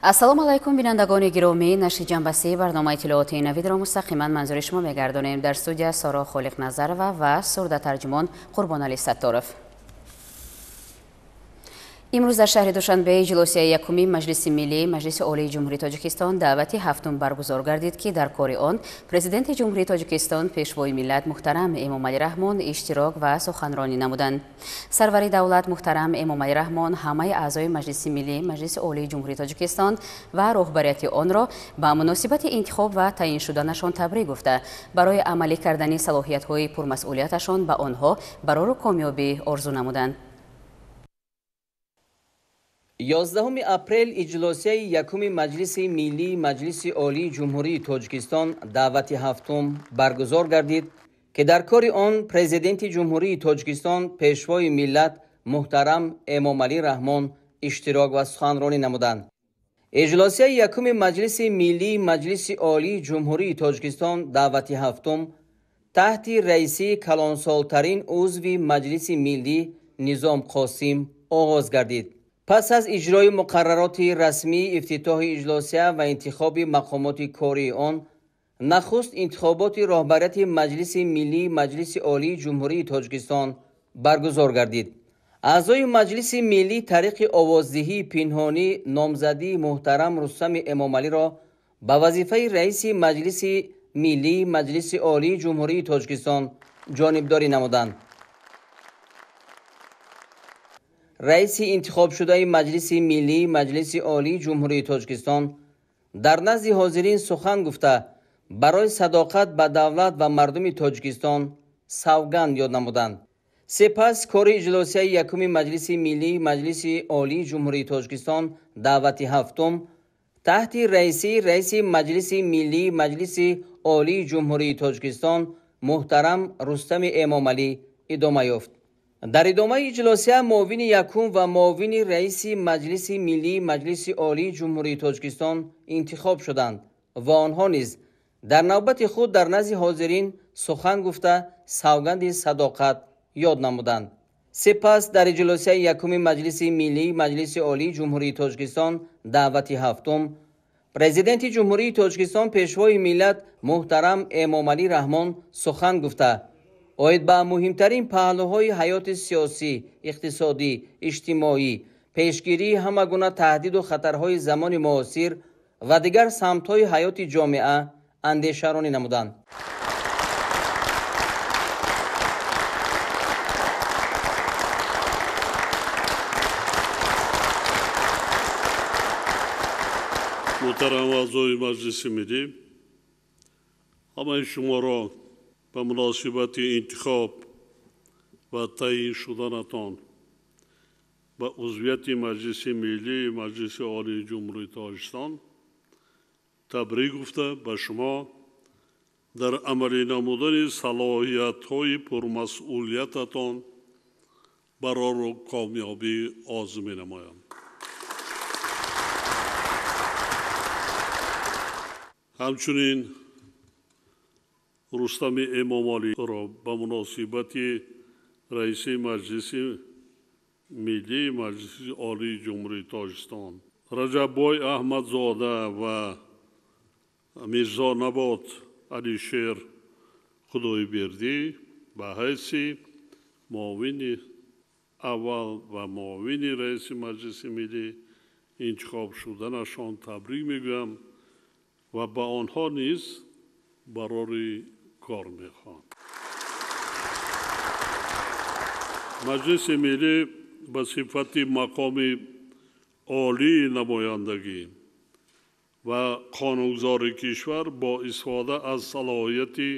Ассалому алайкум, бинандагони гиромӣ. Нашри ҷанбаси барномаи иттилоотии навидро мустақиман манзури шумо мегардонем. Дар студия Соро Холиқназарова ва сурдатарҷумон Қурбоналӣ Сатторов. Имрӯз дар шаҳри Душанбе иҷлосияи якуми Маҷлиси Миллӣ Маҷлиси Олии Ҷумҳурии Тоҷикистон даъвати ҳафтум баргузор гардид, ки дар кори он Президенти Ҷумҳурии Тоҷикистон, Пешвои миллат муҳтарам Эмомалӣ Раҳмон иштирок ва суханронӣ намуданд. Сарвари давлат муҳтарам Эмомалӣ Раҳмон ҳамаи аъзои Маҷлиси Миллӣ Маҷлиси Олии Ҷумҳурии Тоҷикистон ва роҳбарияти онро ба муносибати интихоб ва таъин шуданашон табрик гуфта, барои амалӣ кардани салоҳиятҳои пурмасъулияташон ба онҳо барору комёбӣ орзу намуданд. 11 апрел иҷлосияи якуми Маҷлиси Миллии Маҷлиси Олии Ҷумҳурии Тоҷикистон даъвати ҳафтум баргузор гардид, ки дар кори он Президенти Ҷумҳурии Тоҷикистон, Пешвои миллат муҳтарам Эмомалӣ Раҳмон иштирок ва суханронӣ намуданд. Иҷлосияи якуми Маҷлиси Миллии Маҷлиси Олии Ҷумҳурии Тоҷикистон даъвати ҳафтум таҳти раисии калонсолтарин узви Маҷлиси Миллӣ Низом Қосим оғоз гардид. Пас аз иҷрои муқаррароти расмии ифтитоҳи иҷлосия ва интихоби мақомоти кории он, нахуст интихоботи роҳбарияти Маҷлиси Миллии Маҷлиси Олии Ҷумҳурии Тоҷикистон баргузор гардид. Аъзои Маҷлиси Миллӣ тариқи овоздиҳии пинҳонӣ номзадии муҳтарам Рустами Эмомалиро ба вазифаи раиси Маҷлиси Миллии Маҷлиси Олии Ҷумҳурии Тоҷикистон ҷонибдорӣ намуданд. Раиси интихобшудаи Маҷлиси Миллии Маҷлиси Олии Ҷумҳурии Тоҷикистон дар назди ҳозирин сухан гуфта, барои садоқат ба давлат ва мардуми Тоҷикистон савганд ёд намуданд. Сипас кори иҷлосияи якуми Маҷлиси Миллии Маҷлиси Олии Ҷумҳурии Тоҷикистон даъвати ҳафтум таҳти раисии раиси Маҷлиси Миллии Маҷлиси Олии Ҷумҳурии Тоҷикистон муҳтарам Рустами Эмомалӣ идома ёфт. Дар идомаи иҷлосия муовини якум ва муовини раиси Маҷлиси Миллии Маҷлиси Олии Ҷумҳурии Тоҷикистон интихоб шуданд ва онҳо низ дар навбати худ дар назди ҳозирин сухан гуфта, савганди садоқат ёд намуданд. Сипас дар иҷлосияи якуми Маҷлиси Миллии Маҷлиси Олии Ҷумҳурии Тоҷикистон даъвати ҳафтум Президенти Ҷумҳурии Тоҷикистон, Пешвои миллат муҳтарам Эмомалӣ Раҳмон сухан гуфта, оид ба муҳимтарин паҳлӯҳои ҳаёти сиёсӣ, иқтисодӣ, иҷтимоӣ, пешгирии ҳама гуна таҳдиду хатарҳои замони муосир ва дигар самтҳои ҳаёти ҷомеа андешаронӣ намуданд. Муҳтарам аъзои Маҷлиси Миллӣ, ҳамаи шуморо ба муносибати интихоб ва таъин шуданатон ба узвияти Маҷлиси Миллии Маҷлиси Олии Ҷумҳурии Тоҷикистон табрик гуфта, ба шумо дар амалӣ намудани салоҳиятҳои пурмасъулиятатон барору комёбӣ орзу менамоям. Ҳамчунин Рустами Эмомалиро ба муносибати раиси Маҷлиси Миллии Маҷлиси Олии Ҷумҳурии Тоҷикистон Раҷаббой Аҳмадзода ва Мирзо Набот Алишер Худойбердӣ ба ҳайси муовини аввал ва муовини раиси Маҷлиси Миллӣ интихоб шуданашон табрик мегӯям ва ба онҳо низ барори кор мехоҳам. Маҷлиси Миллӣ ба сифати мақоми олии намояндагӣ ва қонунгузори кишвар бо истифода аз салоҳияти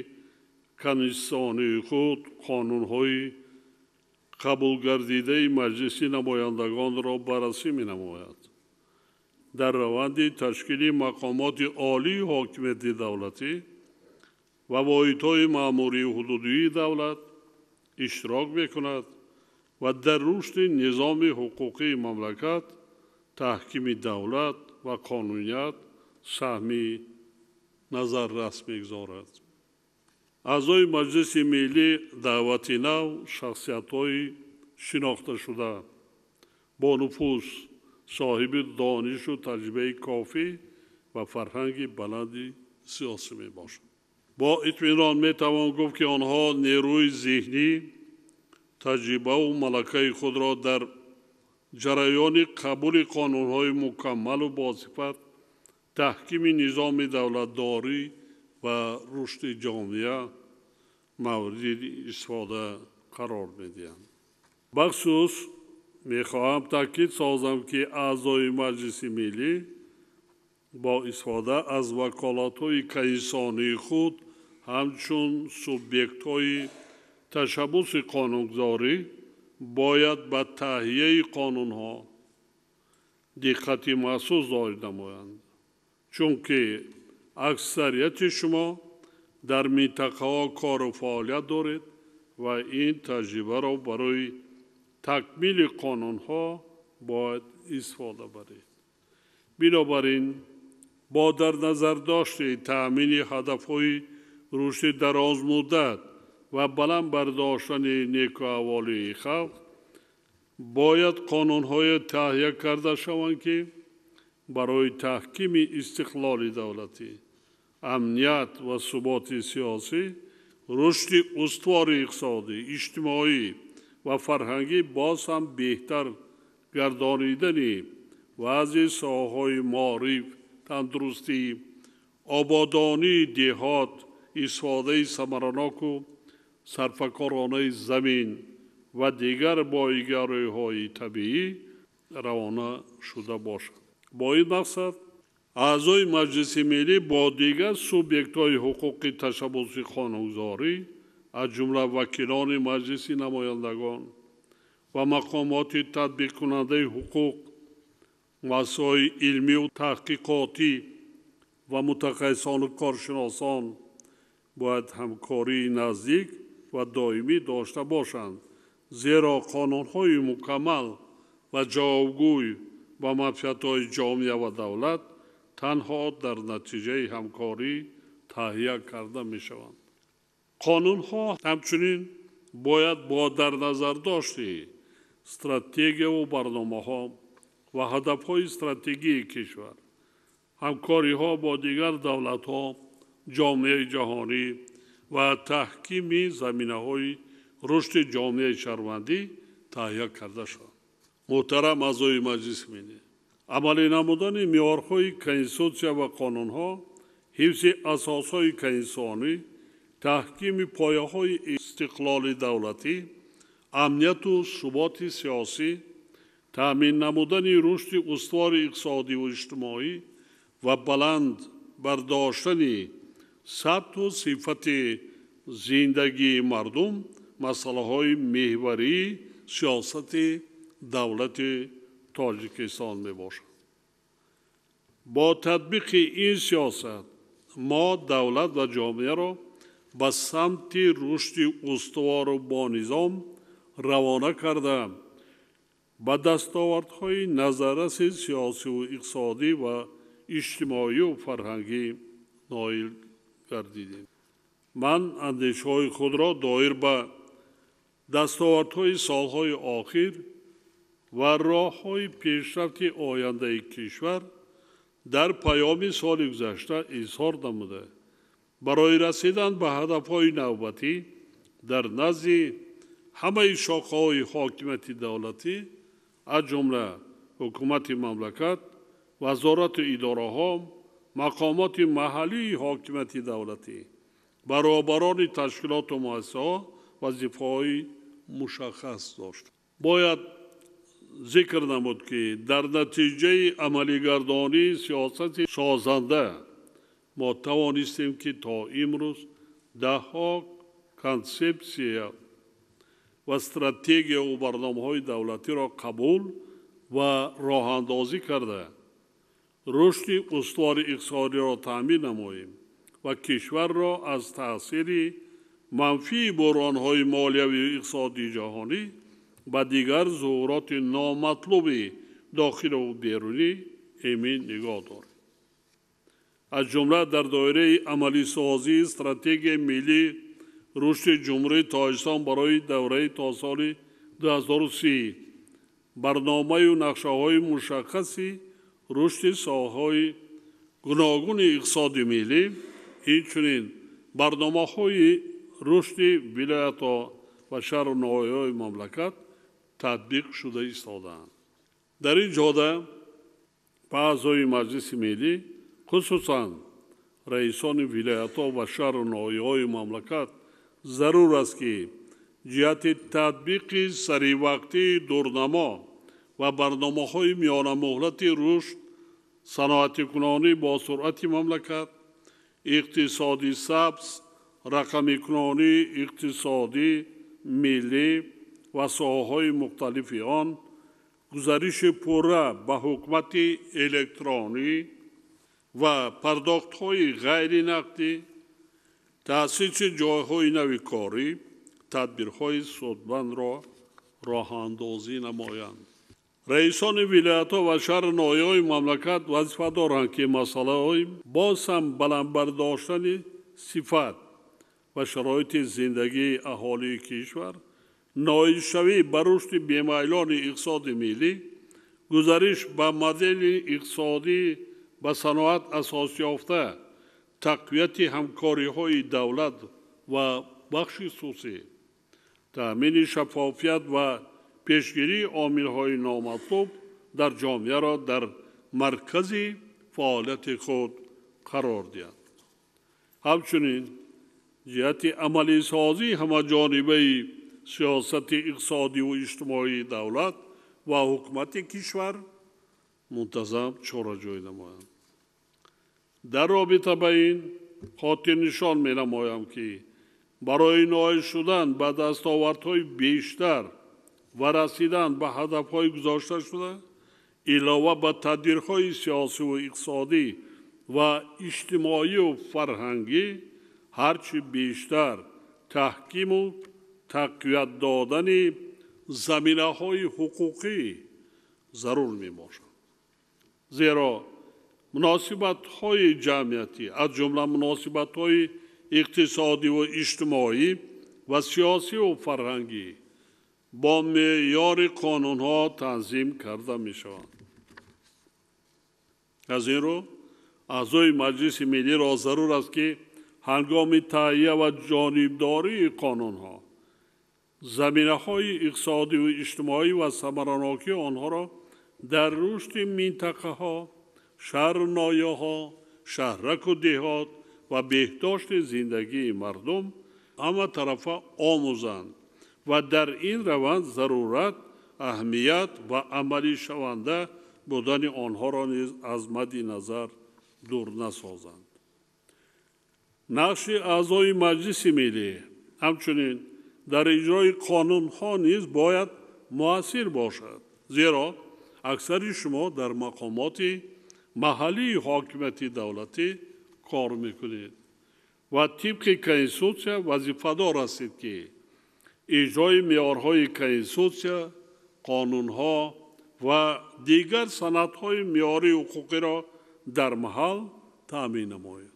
конститутсионии худ қонунҳои қабулгардидаи Маҷлиси намояндагонро баррасӣ менамояд. Дар раванди ташкили мақомоти олии ҳокимияти давлатӣ ва воҳидҳои маъмурии ҳудудии давлат иштирок мекунад ва дар рушди низоми ҳуқуқии мамлакат, таҳкими давлат ва қонуният саҳми назаррас мегузорад. Аъзои Маҷлиси Миллӣ даъвати нав шахсиятҳои шинохташуда бо нуфуз соҳиби донишу таҷрибаи кофӣ ва фарҳанги баланди сиёсӣ мебошанд. Бо итминон метавон гуфт, ки онҳо нерӯи зеҳнӣ, таҷрибаву малакаи худро дар ҷараёни қабули қонунҳои мукаммалу босифат, таҳкими низоми давлатдорӣ ва рушди ҷомеа мавриди истифода қарор медиҳанд. Бахусус мехоҳам таъкид созам, ки аъзои Маҷлиси Миллӣ бо истифода аз ваколатҳои конститутсионии худ ҳамчун субъектҳои ташаббуси қонунгузорӣ бояд ба таҳияи қонунҳо диққати махсус зоҳир намоянд, чунки аксарияти шумо дар минтақаҳо кору фаъолият доред ва ин таҷрибаро барои такмили қонунҳо бояд истифода баред. Бинобар ин, бо дар назардошти таъмини ҳадафҳои рушди дарозмуддат ва баланд бардоштани некӯаҳволии халқ, бояд қонунҳое таҳия карда шаванд, ки барои таҳкими истиқлоли давлатӣ, амният ва суботи сиёсӣ, рушди устувори иқтисодӣ, иҷтимоӣ ва фарҳангӣ боз ҳам беҳтар гардонидани вазъи соҳаҳои маориф, тандурустӣ, ободонии деҳот, истифодаи самараноку сарфакоронаи замин ва дигар боигариҳои табиӣ равона шуда бошад. Бо ин мақсад аъзои Маҷлиси Миллӣ бо дигар субъектҳои ҳуқуқи ташаббуси қонунгузорӣ, аз ҷумла вакилони Маҷлиси намояндагон ва мақомоти татбиқкунандаи ҳуқуқ, муассисаҳои илмию таҳқиқотӣ ва мутахассисону коршиносон бояд ҳамкории наздик ва доимӣ дошта бошанд, зеро қонунҳои мукаммал ва ҷавобгӯй ба манфиатҳои ҷомеа ва давлат танҳо дар натиҷаи ҳамкорӣ таҳия карда мешаванд. Қонунҳо ҳамчунин бояд бо дар назардошти стратегияву барномаҳо ва ҳадафҳои стратегии кишвар, ҳамкориҳо бо дигар давлатҳо, ҷомеаи ҷаҳонӣ ва таҳкими заминаҳои рушди ҷомеаи шаҳрвандӣ таҳия карда шаванд. Муҳтарам аъзои Маҷлиси Миллӣ, амалӣ намудани меъёрҳои конститутсия ва қонунҳо, ҳифзи асосҳои конститутсионӣ, таҳкими пояҳои истиқлоли давлатӣ, амнияту суботи сиёсӣ, таъмин намудани рушди устувори иқтисодиву иҷтимоӣ ва баланд бардоштани сатҳу сифати зиндагии мардум масъалаҳои меҳварии сиёсати давлати Тоҷикистон мебошад. Бо татбиқи ин сиёсат мо давлат ва ҷомеаро ба самти рушди устувору бонизом равона карда, ба дастовардҳои назарраси сиёсиву иқтисодӣ ва иҷтимоию фарҳангӣ ноил гардидем. Ман андешаҳои худро доир ба дастовардҳои солҳои охир ва роҳҳои пешрафти ояндаи кишвар дар паёми соли гузашта изҳор намуда, барои расидан ба ҳадафҳои навбатӣ дар назди ҳамаи шохаҳои ҳокимияти давлатӣ, аз ҷумла ҳукумати мамлакат, вазорату идораҳо, мақомоти маҳаллии ҳокимияти давлатӣ, баробарони ташкилоту муассисаҳо вазифаҳои мушаххас дошт. Бояд зикр намуд, ки дар натиҷаи амалигардонии сиёсати созанда мо тавонистем, ки то имрӯз даҳҳо консепсия ва стратегияву барномаҳои давлатиро қабул ва роҳандозӣ карда, рушди устувори иқтисодиро таъмин намоем ва кишварро аз таъсири манфии буҳронҳои молиявию иқтисодии ҷаҳонӣ ба дигар зуҳуроти номатлуби дохилу берунӣ эмин нигоҳ дорем. Аз ҷумла дар доираи амалисозии стратегияи миллии рушди Ҷумҳурии Тоҷикистон барои давраи то соли 2030 Барномаю нақшаҳои мушаххаси рушди соҳаҳои гуногуни иқтисоди миллӣ, инчунин барномаҳои рушди вилоятҳо ва шаҳру ноҳияҳои мамлакат татбиқ шуда истодаанд. Дар ин ҷода ба аъзои Маҷлиси Миллӣ, хусусан раисони вилоятҳо ва шаҳру ноҳияҳои мамлакат зарур аст, ки ҷиҳати татбиқи саривақтии дурнамо ва барномаҳои миёнамуҳлати рушд, саноатикунонӣ бо суръати мамлакат, иқтисоди сабз, рақамикунонии иқтисодӣ, миллӣ ва соҳаҳои мухталифи он, гузариши пурра ба ҳукумати электронӣ ва пардохтҳои ғайринақдӣ, таъсиси ҷойҳои нави корӣ, тадбирҳои судмандро роҳандозӣ намоянд. Раисони вилоятҳо ва шаҳру ноҳияҳои мамлакат вазифа доранд, ки масъалаҳои боз ҳам баланд бардоштани сифат ва шароити зиндагии аҳолии кишвар, ноилшавӣ ба рушди бемайлони иқтисоди миллӣ, гузариш ба модели иқтисодӣ ба саноат асос ёфта, тақвияти ҳамкориҳои давлат ва бахши хусусӣ, таъмини шаффофият ва пешгирии омилҳои номатлуб дар ҷомеаро дар маркази фаъолияти худ қарор диҳад. Ҳамчунин ҷиҳати амалисозии ҳамаҷонибаи сиёсати иқтисодиву иҷтимоии давлат ва ҳукумати кишвар мунтазам чораҷӯӣ намоянд. Дар робита ба ин хотирнишон менамоям, ки барои ноил шудан ба дастовардҳои бештар ва расидан ба ҳадафҳои гузошта шуда, илова ба тадбирҳои сиёсиву иқтисодӣ ва иҷтимоию фарҳангӣ, ҳарчи бештар таҳкиму тақвият додани заминаҳои ҳуқуқӣ зарур мебошад. Зеро муносибатҳои ҷамъиятӣ, аз ҷумла муносибатҳои иқтисодиву иҷтимоӣ ва сиёсиву фарҳангӣ бо меъёри қонунҳо танзим карда мешаванд. Аз ин рӯ аъзои Маҷлиси Миллиро зарур аст, ки ҳангоми таҳия ва ҷонибдории қонунҳо заминаҳои иқтисодиву иҷтимоӣ ва самаранокии онҳоро дар рушди минтақаҳо, шаҳру ноҳияҳо, шаҳраку деҳот ва беҳдошти зиндагии мардум ҳаматарафа омӯзанд ва дар ин раванд зарурат, аҳамият ва амалишаванда будани онҳоро низ аз мадди назар дур насозанд. Нақши аъзои Маҷлиси Миллӣ ҳамчунин дар иҷрои қонунҳо низ бояд муассир бошад, зеро аксари шумо дар мақомоти маҳаллии ҳокимияти давлатӣ кор мекунед ва тибқи Конститутсия вазифадор ҳастед, ки иҷрои меъёрҳои Конститутсия, қонунҳо ва дигар санадҳои меъёрии ҳуқуқиро дар маҳал таъмин намоед.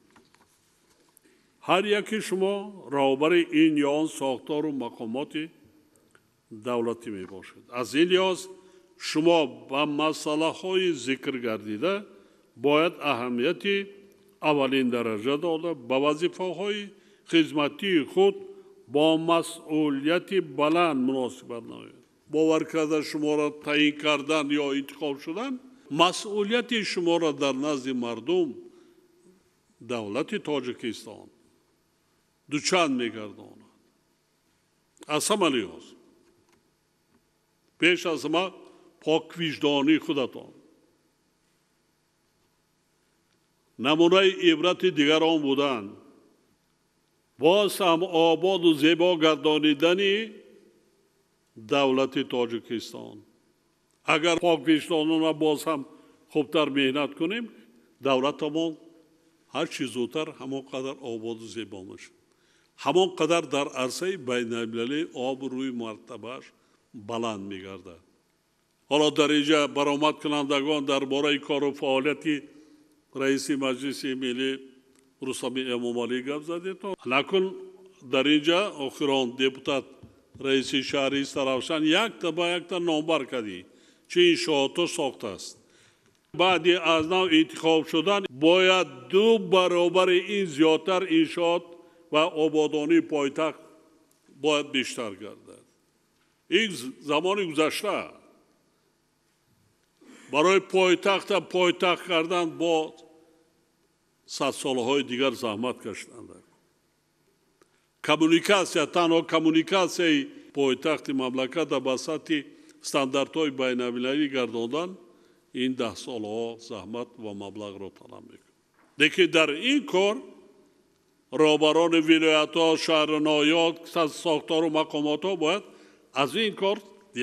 Ҳар яки шумо роҳбари ин ё он сохтору мақомоти давлатӣ мебошед. Аз ин лиҳоз шумо ба масъалаҳои зикр гардида бояд аҳамияти аввалин дараҷа дода, ба вазифаҳои хизматии худ бо масъулияти баланд муносибат намоед. Бовар карда шуморо таъин кардан ё интихоб шудан, масъулияти шуморо дар назди мардум, давлати Тоҷикистон дучанд мегардонад. Аз ҳама лиҳоз пеш аз ҳама поквиҷдонии худатон, намунаи ибрати дигарон будан, боз ҳам ободу зебо гардонидани давлати Тоҷикистон. Агар поквиҷдонона боз ҳам хубтар меҳнат кунем, давлатамон ҳарчи зудтар ҳамон қадар ободу зебо мешавад, ҳамон қадар дар арсаи байналмилалӣ обрӯи мартабааш баланд мегардад. Ҳоло дар инҷа баромадкунандагон дар бораи кору фаъолияти раиси Маҷлиси Миллӣ Рустами Эмомалӣ гап задед. Накун дар инҷа охирон депутат раиси шаҳри Саравшан якта ба якта номбар кардӣ. Чӣ иншоотҳо сохтааст. Баъди аз нав интихоб шудан бояд 2 баробари ин зиёдтар иншоот ва ободонии пойтахт бояд бештар гардад. Ин замони гузашта барои пойтахта пойтахт кардан бо садсолаҳои дигар заҳмат кашиданд. Коммуникатсия, танҳо коммуникатсияи пойтахти мамлакатро ба сатҳи стандартҳои байналмилалӣ гардондан ин 10 солҳо заҳмат ва маблағро талаб мекунад. Лекин дар ин кор роҳбарони вилоятҳо, шаҳру ноҳияҳо, сохтору мақомотҳо бояд аз ин кор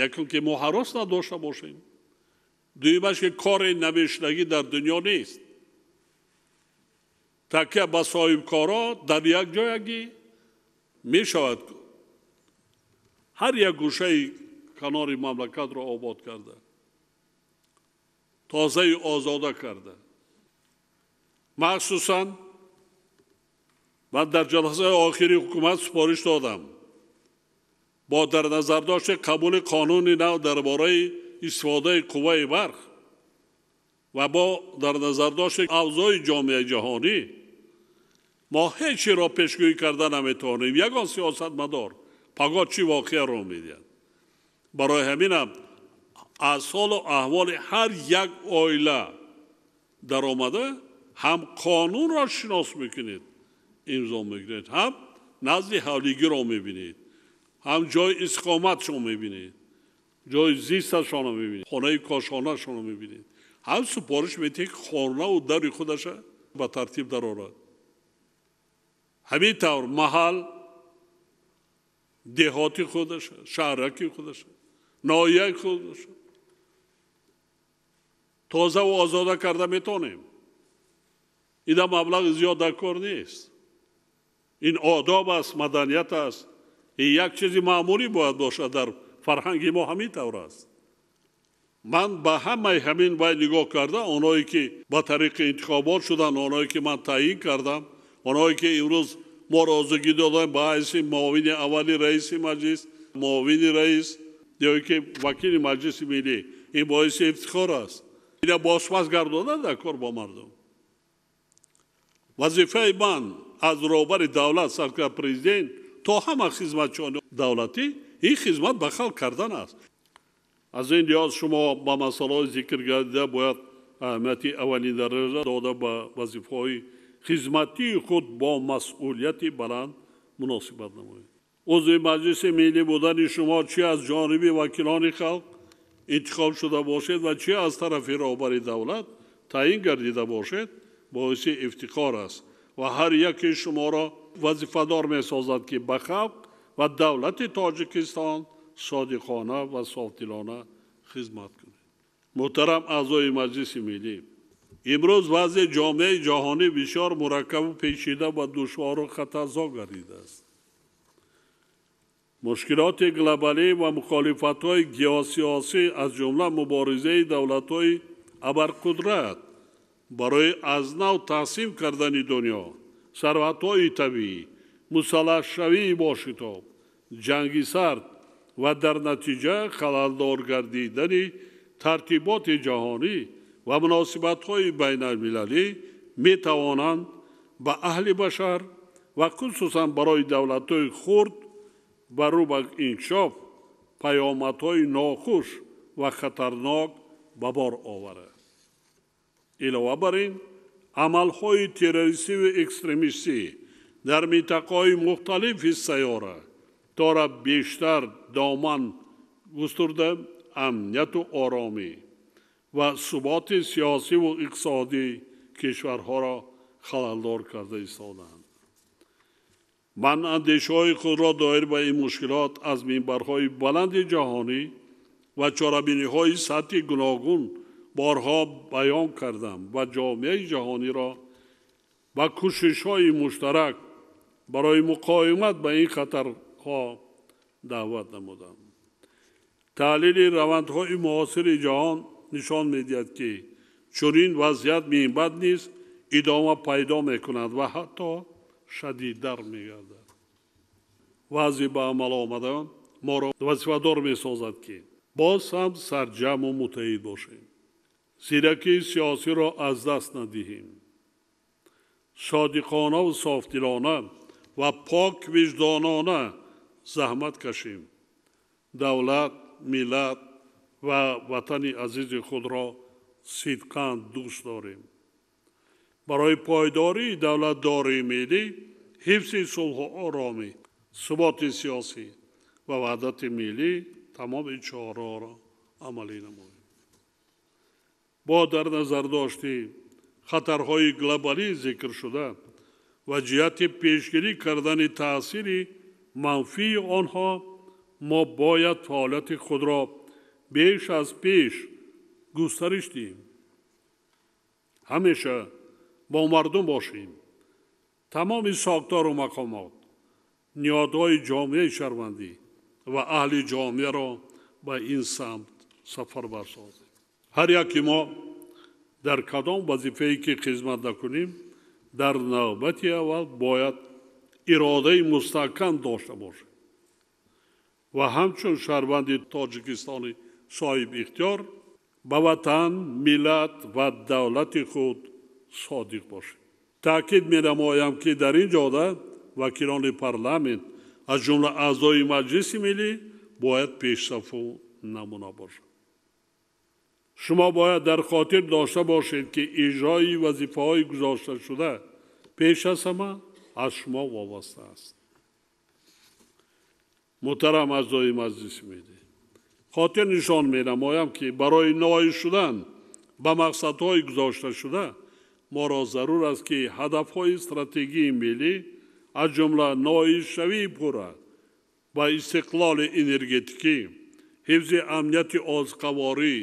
якум ки мо ҳарос надошта бошем, дуюмаш ки кори навиштагӣ дар дунё нест. Такя ба соҳибкорҳо дар як ҷоягӣ мешавад ҳар як гӯшаи канори мамлакатро обод карда, тозаю озода карда. Махсусан ман дар ҷаласаи охири ҳукумат супориш додам бо дар назардошти қабули қонуни нав дар бораи истифодаи қувваи барқ ва бо дар назардошти авзои ҷомеаи ҷаҳонӣ мо ҳеҷ чиро пешгӯӣ карда наметавонем. Ягон сиёсатмадор пагоҳ чӣ воқеа рӯ медиҳад. Барои ҳаминам аз ҳолу аҳволи ҳар як оила даромада ҳам қонунро шинос мекунед, имзо мекунед, ҳам назди ҳавлигиро мебинед, ҳам ҷои истиқоматшон мебинед, ҷои зисташонро мебинед, хонаи кошонашонро мебинед, ҳам супориш медиҳед ки хонаву дари худаша ба тартиб дарорад. Ҳамин тавр маҳал, деҳоти худаша, шаҳраки худаша, ноҳияи худаша тозаву озода карда метавонем. Ина маблағи зиёд дар кор нест. Ин одоб аст, маданият аст. Ин як чизи маъмулӣ бояд бошад, дар фарҳанги мо ҳамин тавр аст. Ман ба ҳамаи ҳамин вай нигоҳ карда, онҳое ки ба тариқи интихобот шуданд, онҳое ки ман таъйин кардам, онҳое ки имрӯз мо розигӣ додем ба ҳайси муовини аввали раиси маҷлис, муовини раис ё ки вакили маҷлиси миллӣ, ин боиси ифтихор аст. Ина бозпас гардондан дар кор бо мардум. Вазифаи ман аз роҳбари давлат саркарда президент то ҳама хизматчиёни давлатӣ ин хизмат ба халқ кардан аст. Аз ин лиҳоз шумо ба масъалаҳои зикр гардида бояд аҳамияти аввалиндараҷа дода ба вазифаҳои хизматии худ бо масъулияти баланд муносибат намоед. Узви маҷлиси миллӣ будани шумо чи аз ҷониби вакилони халқ интихоб шуда бошед ва чи аз тарафи роҳбари давлат таъйин гардида бошед, боиси ифтихор аст ва ҳар яке шуморо вазифадор месозад ки ба халқ ва давлати Тоҷикистон содиқона ва софдилона хизмат кунед. Муҳтарам аъзои маҷлиси миллӣ, имрӯз вазъи ҷомеаи ҷаҳонӣ бисёр мураккабу печида ва душвору хатарзо гардидааст. Мушкилоти глобалӣ ва мухолифатҳои геосиёсӣ аз ҷумла муборизаи давлатҳои абарқудрат барои аз нав тақсим кардани дунё, сарватҳои табиӣ, мусаллаҳшавии бошитоб, ҷанги сард ва дар натиҷа халалдор гардидани тартиботи ҷаҳонӣ ва муносибатҳои байналмилалӣ метавонанд ба аҳли башар ва хусусан барои давлатҳои хурд ва рӯ ба инкишоф паёмадҳои нохуш ва хатарнок ба бор оварад. Илова бар ин, амалҳои террористиву экстремистӣ дар минтақаҳои мухталифи сайёра тора бештар доман густурда амнияту оромӣ ва суботи сиёсиву иқтисодии кишварҳоро халалдор карда истодаанд. Ман андешаҳои худро доир ба ин мушкилот аз минбарҳои баланди ҷаҳонӣ ва чорабиниҳои сатҳи гуногун борҳо баён кардам ва ҷомеаи ҷаҳониро ба кӯшишҳои муштарак барои муқовимат ба ин хатарҳо даъват намудам. Таҳлили равандҳои муосири ҷаҳон нишон медиҳад, ки чунин вазъият минбаъд низ идома пайдо мекунад ва ҳатто шадидтар мегардад. Вазъи ба амал омада моро вазифадор месозад, ки Боз ҳам сарҷамъу муттаҳид бошем. Зиракии сиёсиро аз даст надиҳем. Содиқона ва софдилона ва пок виҷдонона заҳмат кашем. Давлат, миллат ва ватани азизи худро сидқан дӯст дорем. Барои пойдории давлатдории миллӣ, ҳифзи сулҳу оромӣ, суботи сиёсӣ ва ваҳдати миллӣ тамоми чораҳоро амалӣ намоем. Бо дар назардошти хатарҳои глобалӣ зикршуда ва ҷиҳати пешгирӣ кардани таъсири манфии онҳо, мо бояд фаъолияти худро беш аз пеш густариш диҳем. Ҳамеша бо мардум бошем. Тамоми сохтору мақомот, ниҳодҳои ҷомеаи шаҳрвандӣ ва аҳли ҷомеаро ба ин самт сафарбар созем. Ҳар яке мо дар кадом вазифае ки хизмат накунем, дар навбати аввал бояд иродаи мустаҳкам дошта бошем ва ҳамчун шаҳрванди Тоҷикистони соҳибихтиёр ба ватан, миллат ва давлати худ содиқ бошем. Таъкид менамоям, ки дар ин ҷода вакилони парламент, аз ҷумла аъзои Маҷлиси Миллӣ, бояд пешсафу намуна бошанд. Шумо бояд дар хотир дошта бошед, ки иҷрои вазифаҳои гузошташуда пеш аз ҳама аз шумо вобаста аст. Муҳтарам аъзои Маҷлиси Миллӣ, хотир нишон менамоям, ки барои ноил шудан ба мақсадҳои гузошташуда моро зарур аст, ки ҳадафҳои стратегии миллӣ, аз ҷумла ноилшавии пурра ба истиқлоли энергетикӣ, ҳифзи амнияти озуқаворӣ,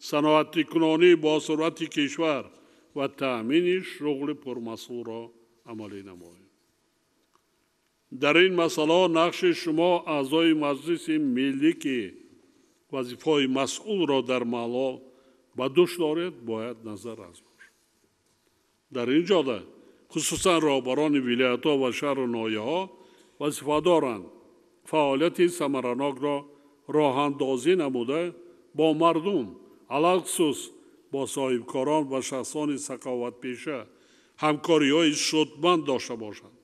саноатикунонӣ бо суръати кишвар ва таъмини шуғли пурмасъулро амалӣ намоем. Дар ин масъалаҳо нақши шумо аъзои Маҷлиси Миллӣ, ки вазифаҳои масъулро дар маҳалло ба дӯш доред, бояд назаррас бошад. Дар ин ҷода хусусан роҳбарони вилоятҳо ва шаҳру ноҳияҳо вазифа доранд фаъолияти самаранокро роҳандозӣ намуда бо мардум, алалхусус бо соҳибкорон ва шахсони саховатпеша ҳамкориҳои судманд дошта бошанд.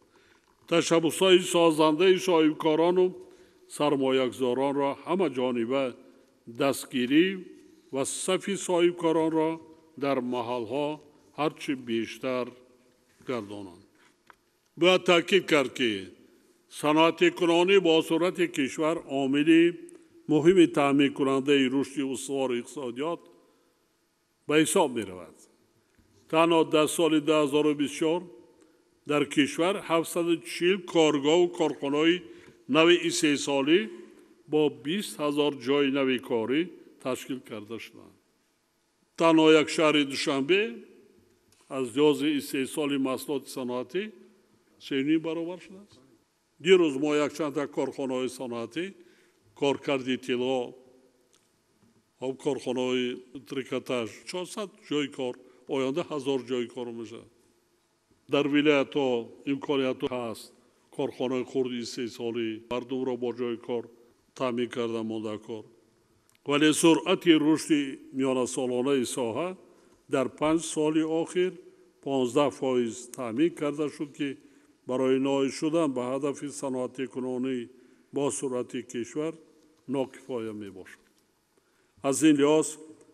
Ташаббусҳои созандаи соҳибкорону сармоягузоронро ҳамаҷониба дастгирӣ ва сафи соҳибкоронро дар маҳалҳо ҳарчи бештар гардонанд. Бояд таъкид кард, ки саноатикунонӣ бо суръати кишвар омили муҳими таъминкунандаи рушди устувори иқтисодиёт ба ҳисоб меравад. Танҳо дар соли 2024 дар кишвар 740 коргоҳу корхонаҳои нави истеҳсолӣ бо 20 000 ҷойи нави корӣ ташкил карда шуданд. Танҳо як шаҳри Душанбе аз лиҳози истеҳсоли маҳсулоти саноатӣ 3,5 баробар шудааст. Дирӯз мо якчандта корхонаҳои саноатӣ, коркарди тилло, корхонаҳои трикотаж, 400 ҷойи кор, оянда 1000 ҷойи кор мешавад. Дар вилоятҳо имкониятҳо ҳаст, корхонаҳои хурди истеҳсолӣ мардумро бо ҷойи кор таъмин карда монда кор. Вале суръати рушди миёнасолонаи соҳа дар 5 соли охир 15% таъмин карда шуд, ки барои ноил шудан ба ҳадафи саноатикунонӣ бо суръати кишвар нокифоя мебошад. Аз ин лиҳоз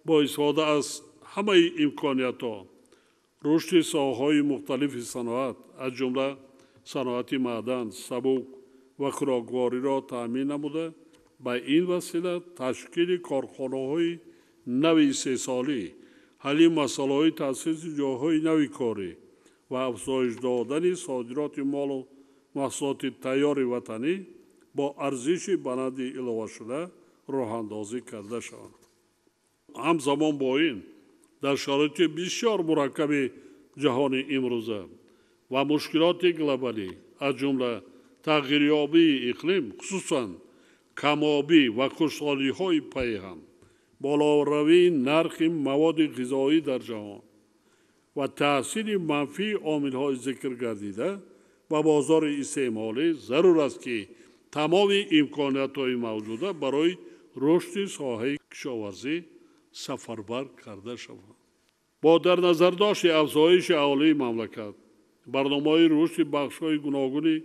бо истифода аз ҳамаи имкониятҳо рушди соҳаҳои мухталифи саноат, аз ҷумла саноати маъдан, сабук ва хӯроквориро таъмин намуда, ба ин васила ташкили корхонаҳои нави истеҳсолӣ, ҳалли масъалаҳои таъсиси ҷойҳои нави корӣ ва афзоиш додани содироти молу маҳсулоти тайёри ватанӣ бо арзиши баланди иловашуда роҳандозӣ карда шаванд. Ҳамзамон бо ин, дар шароити бисёр мураккаби ҷаҳони имрӯза ва мушкилоти глобалӣ, аз ҷумла тағйирёбии иқлим, хусусан камобӣ ва хушҳолиҳои пайҳам, болоравии нархи маводи ғизоӣ дар ҷаҳон ва таъсири манфии омилҳои зикр гардида ба бозори истеъмолӣ, зарур аст, ки тамоми имкониятҳои мавҷуда барои рушди соҳаи кишоварзӣ сафарбар карда шаванд. Бо дар назардошти афзоиши аҳолии мамлакат, барномаҳои рушди бахшҳои гуногуни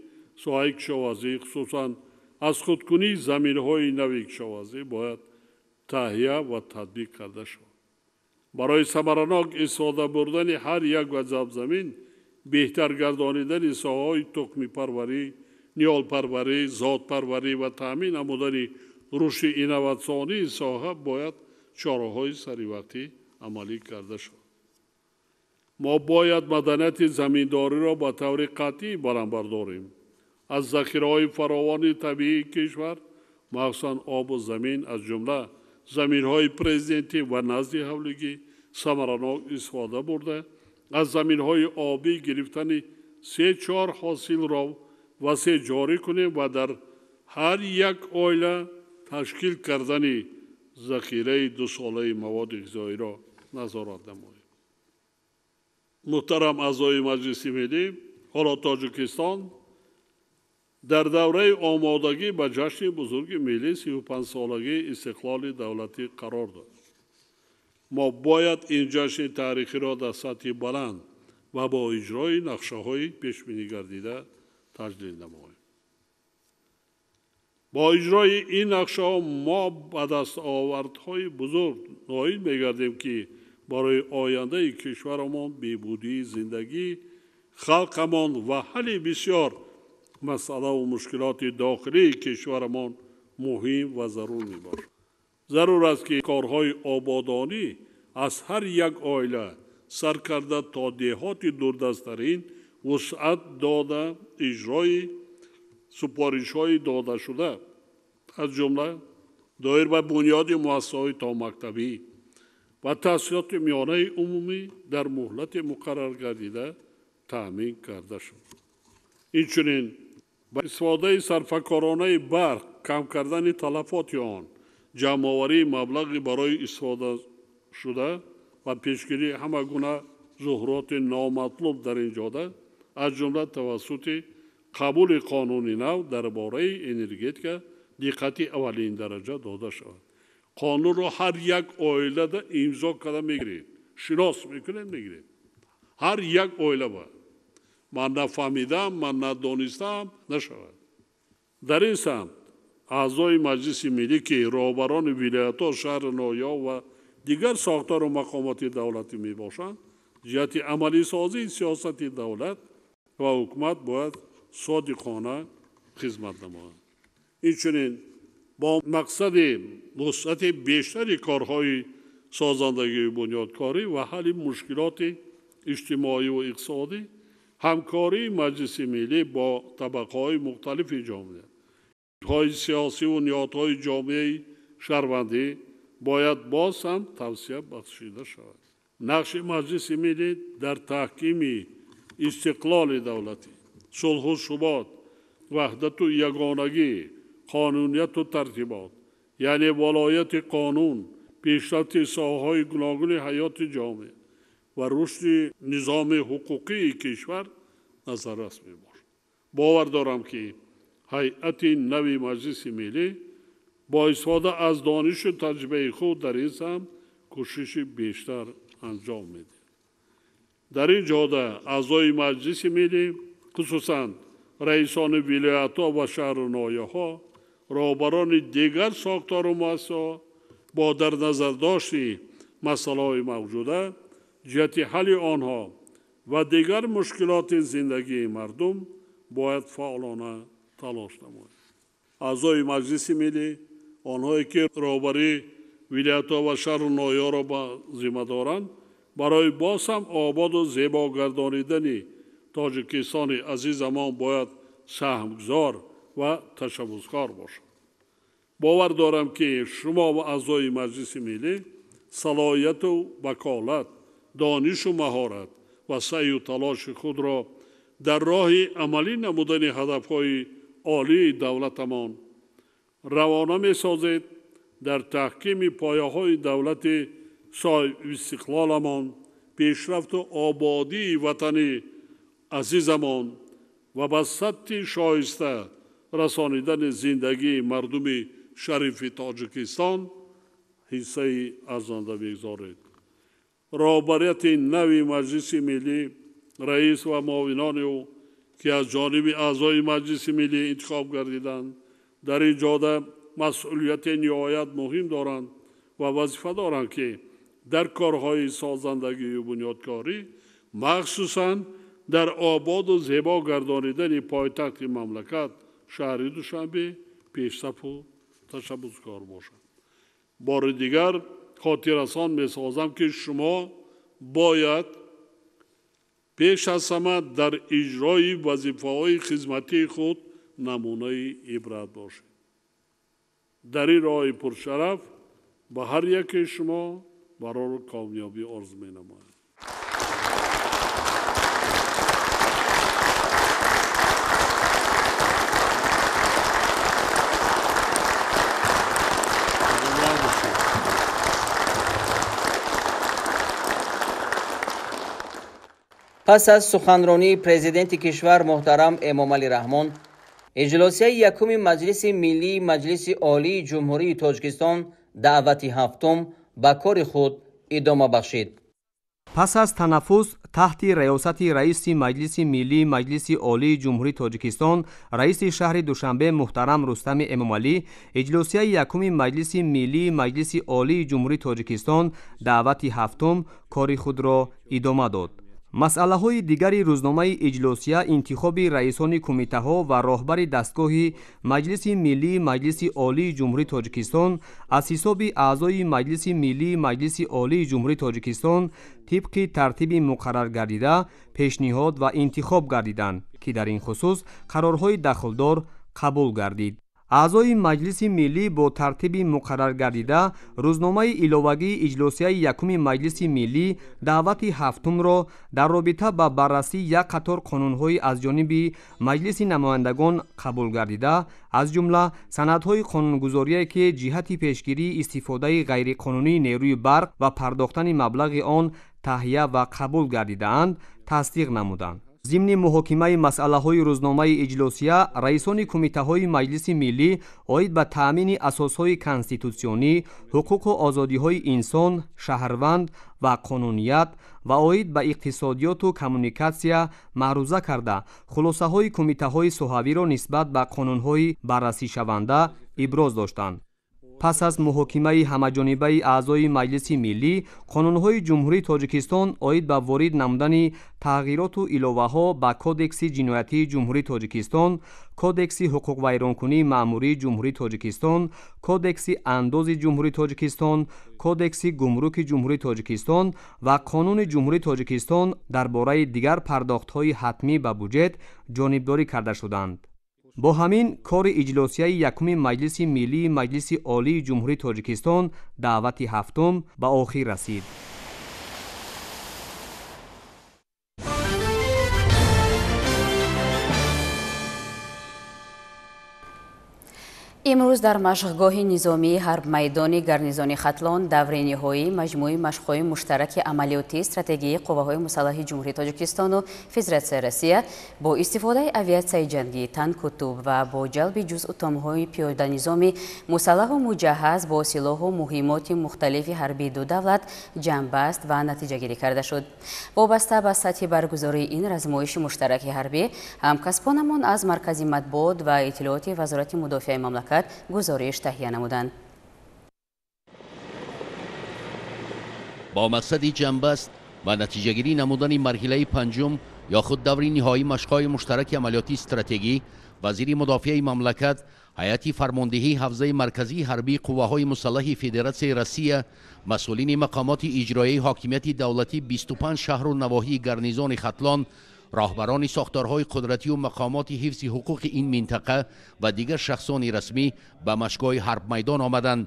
соҳаи кишоварзӣ, хусусан аз худкунии заминҳои нави кишоварзӣ бояд таҳия ва татбиқ карда шавад. Барои самаранок истифода бурдани ҳар як ваҷаб замин, беҳтар гардонидани соҳаҳои тухмипарварӣ, ниҳолпарварӣ, зотпарварӣ ва таъмин намудани рушди инноватсионии соҳа бояд чораҳои саривақтӣ амалӣ карда шавад. Мо бояд маданияти заминдориро ба таври қатъӣ баланд бардорем. Аз захираҳои фаровони табиии кишвар, махсусан обу замин, аз ҷумла заминҳои президентӣ ва назди ҳавлигӣ самаранок истифода бурда, аз заминҳои обӣ гирифтани 3-4 ҳосилро васеъ ҷорӣ кунем ва дар ҳар як оила ташкил кардани захираи дусолаи маводи ғизоиро назорат намоем. Муҳтарам аъзои Маҷлиси Миллӣ, ҳоло Тоҷикистон дар давраи омодагӣ ба ҷашни бузурги миллӣ 35-солагии истиқлоли давлатӣ қарор дорад. Мо бояд ин ҷашни таърихиро дар сатҳи баланд ва бо иҷрои нақшаҳои пешбинигардида таҷлил намоем. Бо иҷрои ин нақшаҳо мо ба дастовардҳои бузург ноил мегардем, ки барои ояндаи кишварамон, беҳбудии зиндагии халқамон ва ҳалли бисёр масъалаву мушкилоти дохилии кишварамон муҳим ва зарур мебошад. Зарур аст, ки корҳои ободонӣ аз ҳар як оила сар карда то деҳоти дурдасттарин вусъат дода иҷрои супоришҳои додашуда, аз ҷумла доир ба бунёди муассисаҳои томактабӣ ва таҳсилоти миёнаи умумӣ дар муҳлати муқарраргардида таъмин карда шуд. Инчунин ба истифодаи сарфакоронаи барқ, кам кардани талафоти он, ҷамъоварии маблағи барои истифодашуда ва пешгирии ҳама гуна зуҳуроти номатлуб дар ин ҷода, аз ҷумла тавассути қабули қонуни нав дар бораи энергетика диққати аввалин дараҷа дода шавад. Қонунро ҳар як оилада имзо карда мегиред, шинос мекунед, мегиред. Ҳар як оила бояд. Ман нафаҳмидам, ман надонистам нашавад. Дар ин самт аъзои Маҷлиси Миллӣ, ки роҳбарони вилоятҳо, шаҳру ноҳияҳо ва дигар сохтору мақомоти давлатӣ мебошанд, ҷиҳати амалисозии сиёсати давлат ва ҳукумат бояд содиқона хизмат намоянд. Инчунин бо мақсади вусъати бештари корҳои созандагию бунёдкорӣ ва ҳалли мушкилоти иҷтимоию иқтисодӣ, ҳамкории Маҷлиси Миллӣ бо табақаҳои мухталифи ҷомеа, ҳои сиёсиву ниҳодҳои ҷомеаи шаҳрвандӣ бояд боз ҳам тавсия бахшида шавад. Нақши Маҷлиси Миллӣ дар таҳкими истиқлоли давлатӣ, сулҳу субот, ваҳдату ягонагӣ, қонунияту тартибот, яъне волояти қонун, пешрафти соҳаҳои гуногуни ҳаёти ҷомеа ва рушди низоми ҳуқуқии кишвар назаррас мебошад. Бовар дорам, ки ҳайати нави Маҷлиси Миллӣ бо истифода аз донишу таҷрибаи худ дар ин самт кӯшиши бештар анҷом медиҳад. Дар ин ҷода аъзои Маҷлиси Миллӣ, хусусан раисони вилоятҳо ва шаҳру ноҳияҳо, роҳбарони дигар сохтору муассисаҳо бо дар назардошти масъалаҳои мавҷуда, ҷиҳати ҳалли онҳо ва дигар мушкилоти зиндагии мардум бояд фаъолона талош намоянд. Аъзои Маҷлиси Миллӣ, онҳое ки роҳбарии вилоятҳо ва шаҳру ноҳияҳоро ба зимма доранд, барои боз ҳам ободу зебо гардонидани Тоҷикистони азизамон бояд саҳмгузор ва ташаббускор бошанд. Бовар дорам, ки шумо ва аъзои Маҷлиси Миллӣ салоҳияту ваколат, донишу маҳорат ва саъю талоши худро дар роҳи амалӣ намудани ҳадафҳои олии давлатамон равона месозед, дар таҳкими пояҳои давлати соҳибистиқлоламон, пешрафту ободии ватани азизамон ва ба сатҳи шоиста расонидани зиндагии мардуми шарифи Тоҷикистон ҳиссаи арзанда бигзоред. Роҳбарияти нави Маҷлиси Миллӣ, раис ва муовинони ӯ, ки аз ҷониби аъзои Маҷлиси Миллӣ интихоб гардиданд, дар ин ҷода масъулияти ниҳоят муҳим доранд ва вазифа доранд, ки дар корҳои созандагию бунёдкорӣ, махсусан дар ободу зебо гардонидани пойтахти мамлакат шаҳри Душанбе пешсафу ташаббускор бошанд. Бори дигар хотиррасон месозам, ки шумо бояд пеш аз ҳама дар иҷрои вазифаҳои хизматии худ намунаи ибрат бошед. Дар ин роҳи пуршараф ба ҳар яке шумо барору комёбӣ орзу менамоям. Пас аз суханронии президенти кишвар муҳтарам Эмомалӣ Раҳмон, иҷлосияи якуми Маҷлиси Миллии Маҷлиси Олии Ҷумҳурии Тоҷикистон даъвати ҳафтум ба кори худ идома бахшид. Пас аз танаффус таҳти раёсати раиси Маҷлиси Миллии Маҷлиси Олии Ҷумҳурии Тоҷикистон, раиси шаҳри Душанбе муҳтарам Рустами Эмомалӣ, иҷлосияи якуми Маҷлиси Миллии Маҷлиси Олии Ҷумҳурии Тоҷикистон даъвати ҳафтум кори худро идома дод. Масъалаҳои дигари рӯзномаи иҷлосия интихоби раисони кумитаҳо ва роҳбари дастгоҳи Маҷлиси Миллии Маҷлиси Олии Ҷумҳурии Тоҷикистон аз ҳисоби аъзои Маҷлиси Миллии Маҷлиси Олии Ҷумҳурии Тоҷикистон тибқи тартиби муқарраргардида пешниҳод ва интихоб гардиданд, ки дар ин хусус қарорҳои дахлдор қабул гардид. Аъзои Маҷлиси Миллӣ бо тартиби муқарраргардида рӯзномаи иловагии иҷлосияи якуми Маҷлиси Миллӣ даъвати ҳафтумро дар робита ба баррасии як қатор қонунҳои аз ҷониби Маҷлиси намояндагон қабул гардида, аз ҷумла санадҳои қонунгузорие, ки ҷиҳати пешгирии истифодаи ғайриқонунии нерӯи барқ ва пардохтани маблағи он таҳия ва қабул гардидаанд, тасдиқ намуданд. Зимни муҳокимаи масъалаҳои рӯзномаи иҷлосия, раисони кумитаҳои Маҷлиси Миллӣ оид ба таъмини асосҳои конститутсионӣ, ҳуқуқу озодиҳои инсон, шаҳрванд ва қонуният ва оид ба иқтисодиёту коммуникатсия маъруза карда, хулосаҳои кумитаҳои соҳавиро нисбат ба қонунҳои баррасишаванда иброз доштанд. Пас аз муҳокимаи ҳамаҷонибаи аъзои Маҷлиси Миллӣ, қонунҳои Ҷумҳурии Тоҷикистон оид ба ворид намудани тағйироту иловаҳо ба Кодекси ҷиноятии Ҷумҳурии Тоҷикистон, Кодекси ҳуқуқвайронкунии маъмурии Ҷумҳурии Тоҷикистон, Кодекси андози Ҷумҳурии Тоҷикистон, Кодекси гумруки Ҷумҳурии Тоҷикистон ва Қонуни Ҷумҳурии Тоҷикистон дар бораи дигар пардохтҳои ҳатмӣ ба буҷет ҷонибдорӣ карда шуданд. Бо ҳамин кори иҷлосияи якуми Маҷлиси Миллии Маҷлиси Олии Ҷумҳурии Тоҷикистон даъвати ҳафтум ба охир расид. Имрӯз дар машқгоҳи низомии ҳарбмайдони гарнизони Хатлон даври ниҳоии маҷмӯи машқҳои муштараки амалиётии стратегии қувваҳои мусаллаҳи Ҷумҳурии Тоҷикистону Федератсияи Россия бо истифодаи авиатсияи ҷангӣ, танку тӯб ва бо ҷалби ҷузъутомҳои пиёданизоми мусаллаҳу муҷаҳҳаз бо силоҳу муҳимоти мухталифи ҳарбии ду давлат ҷамъбаст ва натиҷагирӣ карда шуд. Вобаста ба сатҳи баргузории ин размоиши муштараки ҳарбӣ, ҳамкасбонамон аз Маркази матбуот ва иттилооти Вазорати мудофиаи мамлакат гузориш таҳия намуданд. Бо мақсади ҷамъбаст ва натиҷагирӣ намудани марҳилаи панҷум ё худ даври ниҳоии машқҳои муштараки амалиётии стратегӣ, вазири мудофиаи мамлакат, ҳайати фармондиҳии ҳавзаи марказии ҳарбии қувваҳои мусаллаҳи Федератсияи Россия, масъулини мақомоти иҷроияи ҳокимияти давлатӣ 25 шаҳру навоҳии гарнизони Хатлон, роҳбарони сохторҳои қудратию мақомоти ҳифзи ҳуқуқи ин минтақа ва дигар шахсони расмӣ ба машқгоҳи ҳарбмайдон омаданд.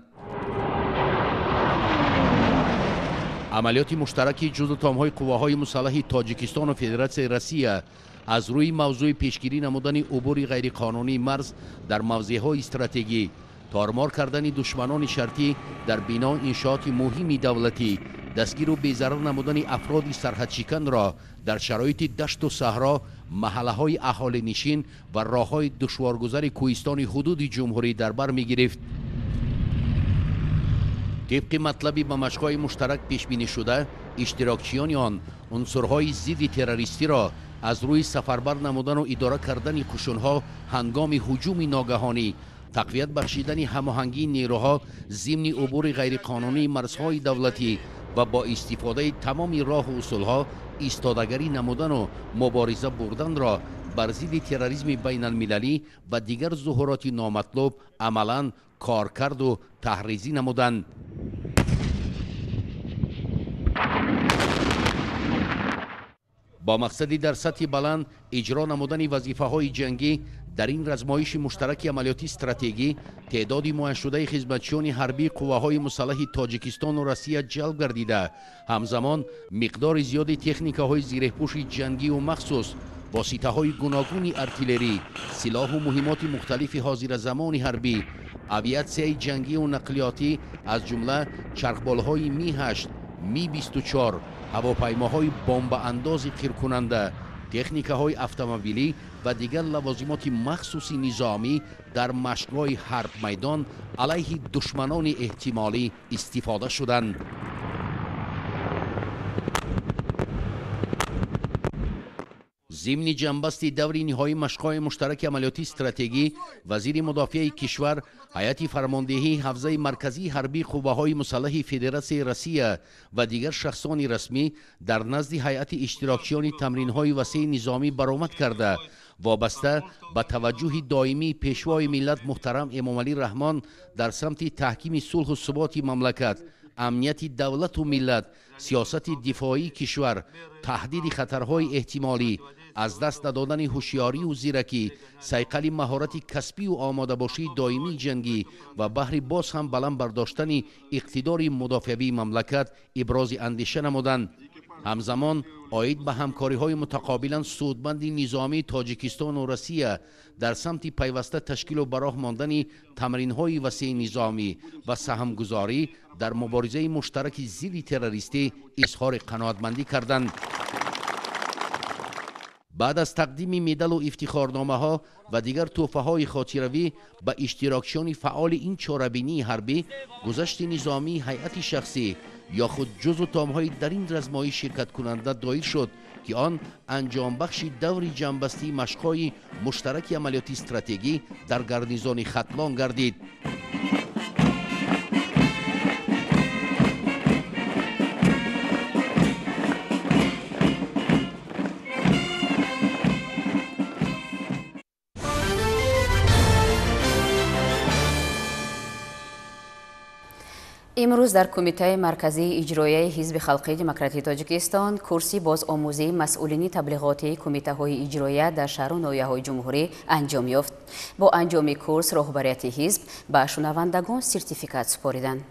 Амалиёти муштараки ҷузъутомҳои қувваҳои мусаллаҳи Тоҷикистону Федератсияи Россия аз рӯи мавзӯи пешгирӣ намудани убури ғайриқонунии марз дар мавзеъҳои стратегӣ, тормор кардани душманони шартӣ дар бино иншооти муҳими давлатӣ, дастгиру безарар намудани афроди сарҳадшиканро дар шароити дашту саҳро, маҳаллаҳои аҳолинишин ва роҳҳои душворгузари кӯҳистони ҳудуди ҷумҳурӣ дар бар мегирифт. Тибқи матлаби ба машқҳои муштарак пешбинӣшуда, иштирокчиёни он унсурҳои зидди террористиро аз рӯи сафарбар намудану идора кардани қушунҳо ҳангоми ҳуҷуми ногаҳонӣ, тақвият бахшидани ҳамоҳангии нерӯҳо зимни убури ғайриқонунии марзҳои давлатӣ ва бо истифодаи тамоми роҳу усулҳо истодагарӣ намудану мубориза бурданро бар зидди терроризми байналмилалӣ ва дигар зуҳуроти номатлуб амалан коркарду таҳризӣ намуданд. Бо мақсади дар сатҳи баланд иҷро намудани вазифаҳои ҷангӣ дар ин размоиши муштараки амалиётии стратегӣ теъдоди муайяншудаи хизматчиёни ҳарбии қувваҳои мусаллаҳи Тоҷикистону Россия ҷалб гардида, ҳамзамон миқдори зиёди техникаҳои зиреҳпӯши ҷангию махсус, воситаҳои гуногуни артиллерӣ, силоҳу муҳимоти мухталифи ҳозиразамони ҳарбӣ, авиатсияи ҷангию нақлиётӣ аз ҷумла чархболҳои Ми-8, Ми-24, ҳавопаймоҳои бомбаандози қиркунанда, техникаҳои автомобилӣ ва дигар лавозимоти махсуси низомӣ дар машқгоҳи ҳарбмайдон алайҳи душманони эҳтимолӣ истифода шуданд. Зимни ҷанбасти даври ниҳоии машқҳои муштараки амалиётии стратегӣ, вазири мудофиаи кишвар, ҳайати фармондеҳии ҳавзаи марказии ҳарбии қувваҳои мусаллаҳи Федератсияи Россия ва дигар шахсони расмӣ дар назди ҳайати иштирокчиёни тамринҳои васеи низомӣ баромад карда, вобаста ба таваҷҷӯҳи доимии пешвои миллат муҳтарам Эмомалӣ Раҳмон дар самти таҳкими сулҳу суботи мамлакат, амнияти давлату миллат, сиёсати дифоии кишвар, таҳдиди хатарҳои эҳтимолӣ, аз даст надодани ҳушёрию зиракӣ, сайқали маҳорати касбию омодабошии доимии ҷангӣ ва баҳри боз ҳам баланд бардоштани иқтидори мудофиавии мамлакат ибрози андеша намуданд. Ҳамзамон оид ба ҳамкориҳои мутақобилан судманди низомии Тоҷикистону Россия дар самти пайваста ташкилу ба роҳ мондани тамринҳои васеи низомӣ ва саҳмгузорӣ дар муборизаи муштараки зидди террористӣ изҳори қаноатмандӣ карданд. Баъд аз тақдими медалу ифтихорномаҳо ва дигар тӯҳфаҳои хотиравӣ ба иштирокчиёни фаъоли ин чорабинии ҳарбӣ, гузашти низомии ҳайати шахсӣ ё худ ҷузу томҳои дар ин размоиш ширкаткунанда доир шуд, ки он анҷомбахши даври ҷанбастии машқҳои муштараки амалиётии стратегӣ дар гарнизони Хатлон гардид. Имрӯз дар Кумитаи марказии иҷроияи Ҳизби халқии демократии Тоҷикистон курси бозомӯзии масъулини таблиғотии кумитаҳои иҷроия дар шаҳру ноҳияҳои ҷумҳурӣ анҷом ёфт. Бо анҷоми курс роҳбарияти ҳизб ба шунавандагон сертификат супориданд.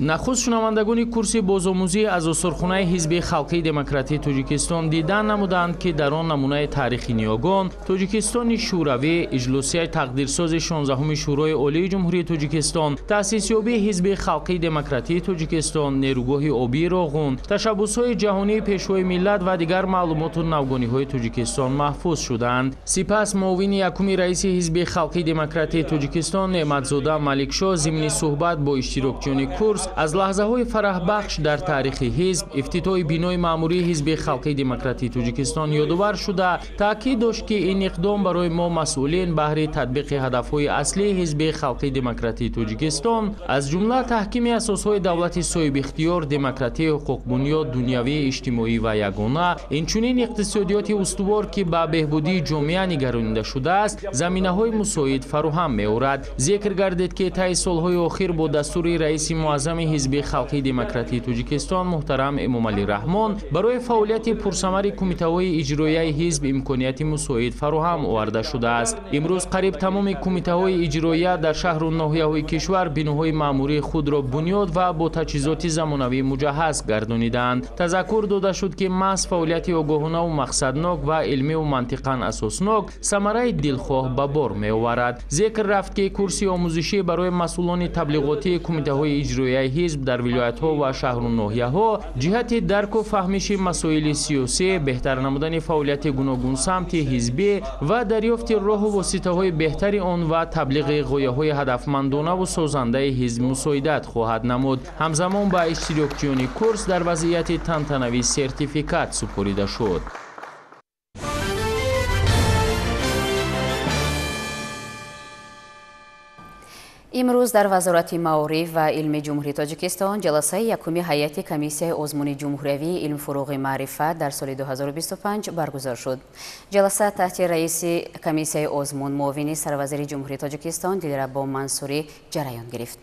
Нахуст шунавандагони курси бозомӯзӣ аз осорхонаи Ҳизби халқии демократии Тоҷикистон дидан намуданд, ки дар он намунаи таърихи ниёгон, Тоҷикистони Шӯравӣ, иҷлосияи тақдирсози 16-уми Шӯрои Олии Ҷумҳурии Тоҷикистон, таъсисёбии Ҳизби халқии демократии Тоҷикистон, нерӯгоҳи обии Роғун, ташаббусҳои ҷаҳонии пешвои миллат ва дигар маълумоту навгониҳои Тоҷикистон маҳфуз шуданд. Сипас муовини якуми раиси Ҳизби халқии демократии Тоҷикистон Неъматзода Маликшоҳ зимни суҳбат бо иштирокчиёни курс аз лаҳзаҳои фараҳбахш дар таърихи ҳизб, ифтитоҳи бинои маъмурии Ҳизби халқии демократии Тоҷикистон ёдовар шуда, таъкид дошт, ки ин иқдом барои мо масъулин баҳри татбиқи ҳадафҳои аслии Ҳизби халқии демократии Тоҷикистон, аз ҷумла таҳкими асосҳои давлати соҳибихтиёр, демократии ҳуқуқбунёд, дунявии иҷтимоӣ ва ягона, инчунин иқтисодиёти устувор, ки ба беҳбудии ҷомеа нигаронида шудааст, заминаҳои мусоид фароҳам меорад. Зикр гардид, ки таи солҳои охир бо дастури раиси муаззами Ҳизби халқии демократии Тоҷикистон муҳтарам Эмомалӣ Раҳмон барои фаъолияти пурсамари кумитаҳои иҷроияи ҳизб имконияти мусоид фароҳам оварда шудааст. Имрӯз қариб тамоми кумитаҳои иҷроия дар шаҳру ноҳияҳои кишвар биноҳои маъмурии худро бунёд ва бо таҷҳизоти замонавӣ муҷаҳҳаз гардонидаанд. Тазаккур дода шуд, ки маҳз фаъолияти огоҳонаву мақсаднок ва илмиву мантиқан асоснок самараи дилхоҳ ба бор меоварад. Зикр рафт, ки курси омӯзишӣ барои масъулони таблиғотии кумитаҳои иҷроияи Кумитаи ҳизб дар вилоятҳо ва шаҳру ноҳияҳо ҷиҳати дарку фаҳмиши масоили сиёсӣ, беҳтар намудани фаъолияти гуногунсамти ҳизбӣ ва дарёфти роҳу воситаҳои беҳтари он ва таблиғи ғояҳои ҳадафмандонаву созандаи ҳизб мусоидат хоҳад намуд. Ҳамзамон ба иштирокчиёни курс дар вазъияти тантанавӣ сертификат супорида шуд. Имрӯз дар Вазорати маориф ва илми Ҷумҳурии Тоҷикистон ҷаласаи якуми ҳайати комиссияи озмуни ҷумҳуриявии илмфурӯғи маърифат дар соли 2025 баргузор шуд. Ҷаласа таҳти раиси комиссияи озмун муовини сарвазири Ҷумҳурии Тоҷикистон Дилрабо Мансурӣ ҷараён гирифт.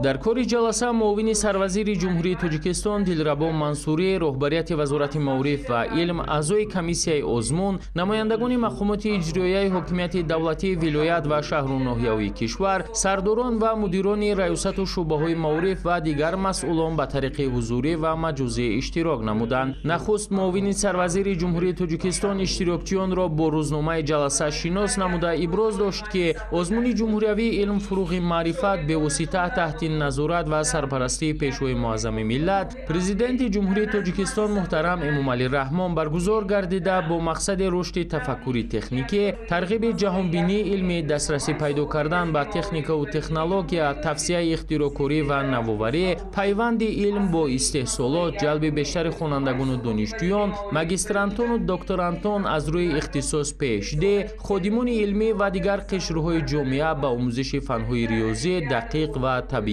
Дар кори ҷаласа муовини сарвазири Ҷумҳурии Тоҷикистон Дилрабо Мансурӣ, роҳбарияти Вазорати маориф ва илм, аъзои комиссияи озмун, намояндагони мақомоти иҷроияи ҳокимияти давлатии вилоят ва шаҳру ноҳияҳои кишвар, сардорон ва мудирони раёсату шӯъбаҳои маориф ва дигар масъулон ба тариқи ҳузурӣ ва маҷозӣ иштирок намуданд. Нахуст муовини сарвазири Ҷумҳурии Тоҷикистон иштирокчиёнро бо рӯзномаи ҷаласа шинос намуда иброз дошт, ки озмуни ҷумҳуриявии илм фурӯғи маърифат бевосита таҳти назорат ва сарпарастии Пешвои муаззами миллат, Президенти Ҷумҳурии Тоҷикистон муҳтарам Эмомалӣ Раҳмон баргузор гардида бо мақсади рушди тафаккури техникӣ, тарғиби ҷаҳонбинии илмӣ, дастрасӣ пайдо кардан ба техникаву технология, тавсияи ихтироъкорӣ ва навоварӣ, пайванди илм бо истеҳсолот, ҷалби бештари хонандагону донишҷӯён, магистрантону докторантон аз рӯи ихтисос PhD, ходимони илмӣ ва дигар қишрҳои ҷомеа ба омӯзиши фанҳои риёзӣ, дақиқ ва табиӣ,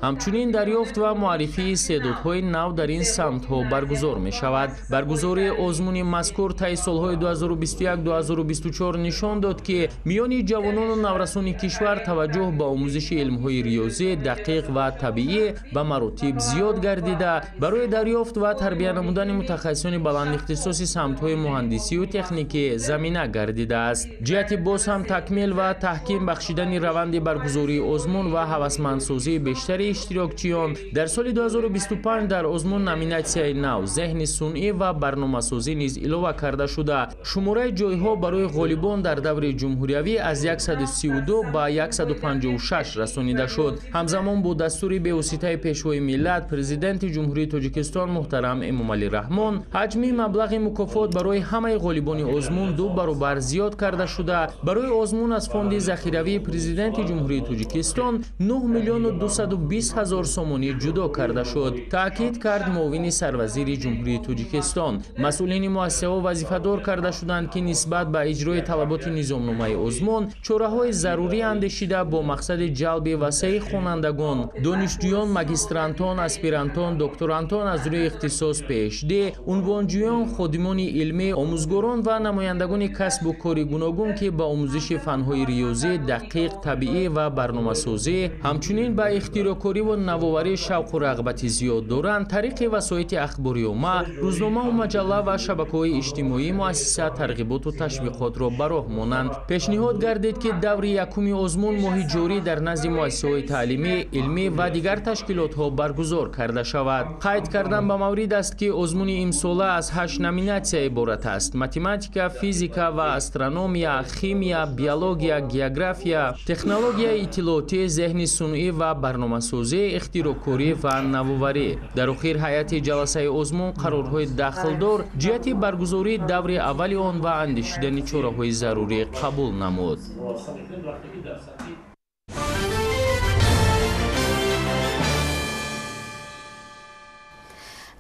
ҳамчунин дарёфт ва муаррифии истеъдодҳои нав дар ин самтҳо баргузор мешавад. Баргузории озмуни мазкур таи солҳои 2021-2024 нишон дод, ки миёни ҷавонону наврасони кишвар таваҷҷӯҳ ба омӯзиши илмҳои риёзӣ, дақиқ ва табиӣ ба маротиб зиёд гардида, барои дарёфт ва тарбия намудани мутахассисони баландихтисоси самтҳои муҳандисию техникӣ замина гардидааст. Ҷиҳати боз ҳам такмил ва таҳким бахшидани раванди баргузории озмун ва ҳавасмандсозии бештари иштирокчиён дар соли 2025 дар озмун номинатсияи нав зеҳни сунъӣ ва барномасозӣ низ илова карда шуда, шумораи ҷойҳо барои ғолибон дар даври ҷумҳуриявӣ аз 132 ба 156 расонида шуд. Ҳамзамон бо дастури бевоситаи Пешвои миллат, Президенти Ҷумҳурии Тоҷикистон муҳтарам Эмомалӣ Раҳмон ҳаҷми маблағи мукофот барои ҳамаи ғолибони озмун 2 баробар зиёд карда шуда, барои озмун аз фонди захиравии Президенти Ҷумҳурии Тоҷикистон 9 миллиону 220 ҳазор сомонӣ ҷудо карда шуд, таъкид кард муовини сарвазири Ҷумҳурии Тоҷикистон. Масъулини муассисаҳо вазифадор карда шуданд, ки нисбат ба иҷрои талаботи низомномаи озмун чораҳои зарурӣ андешида бо мақсади ҷалби васеи хонандагон, донишҷӯён, магистрантон, аспирантон, докторантон аз рӯи ихтисос PhD, унвонҷӯён, ходимони илмӣ, омӯзгорон ва намояндагони касбу кори гуногун, ки ба омӯзиши фанҳои риёзӣ, дақиқ, табиӣ ва барномасозӣ, ҳамчунин ба ихтироъкориву навоварӣ шавқу рағбати зиёд доранд, тариқи васоити ахбори омма, рӯзномаву маҷалла ва шабакаҳои иҷтимоии муассиса тарғиботу ташвиқотро ба роҳ монанд. Пешниҳод гардид, ки даври якуми озмун моҳи ҷорӣ дар назди муассисаҳои таълимӣ, илмӣ ва дигар ташкилотҳо баргузор карда шавад. Қайд кардан ба маврид аст, ки озмуни имсола аз 8 номинатсия иборат аст: математика, физика ва астрономия, химия, биология, география, технологияи иттилоотӣ, зеҳни сунъӣ ва барномасозӣ, ихтироъкорӣ ва навоварӣ. Дар охир ҳайати ҷаласаи озмун қарорҳои дахлдор ҷиҳати баргузории даври аввали он ва андешидани чораҳои зарурӣ қабул намуд.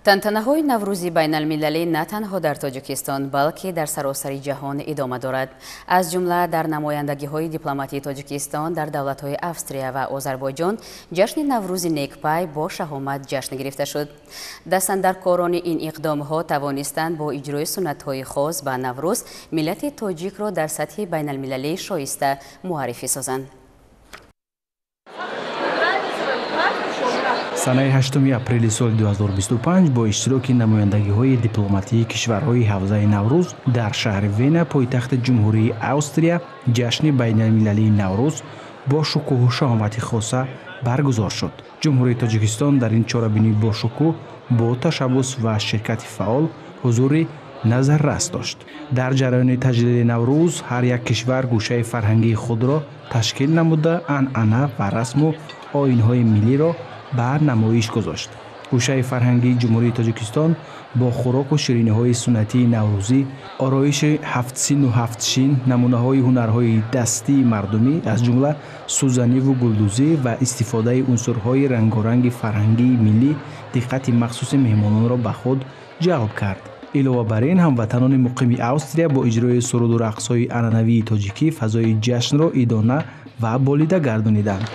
Тантанаҳои Наврӯзи байналмилалӣ на танҳо дар Тоҷикистон, балки дар саросари ҷаҳон идома дорад. Аз ҷумла дар намояндагиҳои дипломатии Тоҷикистон дар давлатҳои Австрия ва Озарбойҷон ҷашни Наврӯзи некпай бо шаҳомат ҷашн гирифта шуд. Дастандаркорони ин иқдомҳо тавонистанд бо иҷрои суннатҳои хос ба Наврӯз миллати тоҷикро дар сатҳи байналмилалӣ шоиста муаррифӣ созанд. Санаи 8 апрели соли 2025 бо иштироки намояндагиҳои дипломатии кишварҳои ҳавзаи Наврӯз дар шаҳри Вена, пойтахти Ҷумҳурии Австрия, ҷашни байналмилалии Наврӯз бо шукӯҳу шаҳомати хоса баргузор шуд. Ҷумҳурии Тоҷикистон дар ин чорабинӣ бо шукӯҳ, бо ташаббус ва ширкати фаъол ҳузури назаррас дошт. Дар ҷараёни таҷлили Наврӯз ҳар як кишвар гӯшаи фарҳангии худро ташкил намуда, анъана ва расму оинҳои миллиро ба намоиш гузошт. Гӯшаи фарҳангии Ҷумҳурии Тоҷикистон бо хӯроку шириниҳои суннатии наврӯзӣ, ороиши ҳафтсину ҳафтшин, намунаҳои ҳунарҳои дастии мардумӣ, аз ҷумла сӯзаниву гулдӯзӣ ва истифодаи унсурҳои рангоранги фарҳангии миллӣ диққати махсуси меҳмононро ба худ ҷалб кард. Илова бар ин, ҳамватанони муқими Австрия бо иҷрои суруду рақсҳои анъанавии тоҷикӣ фазои ҷашнро идона ва болида гардониданд.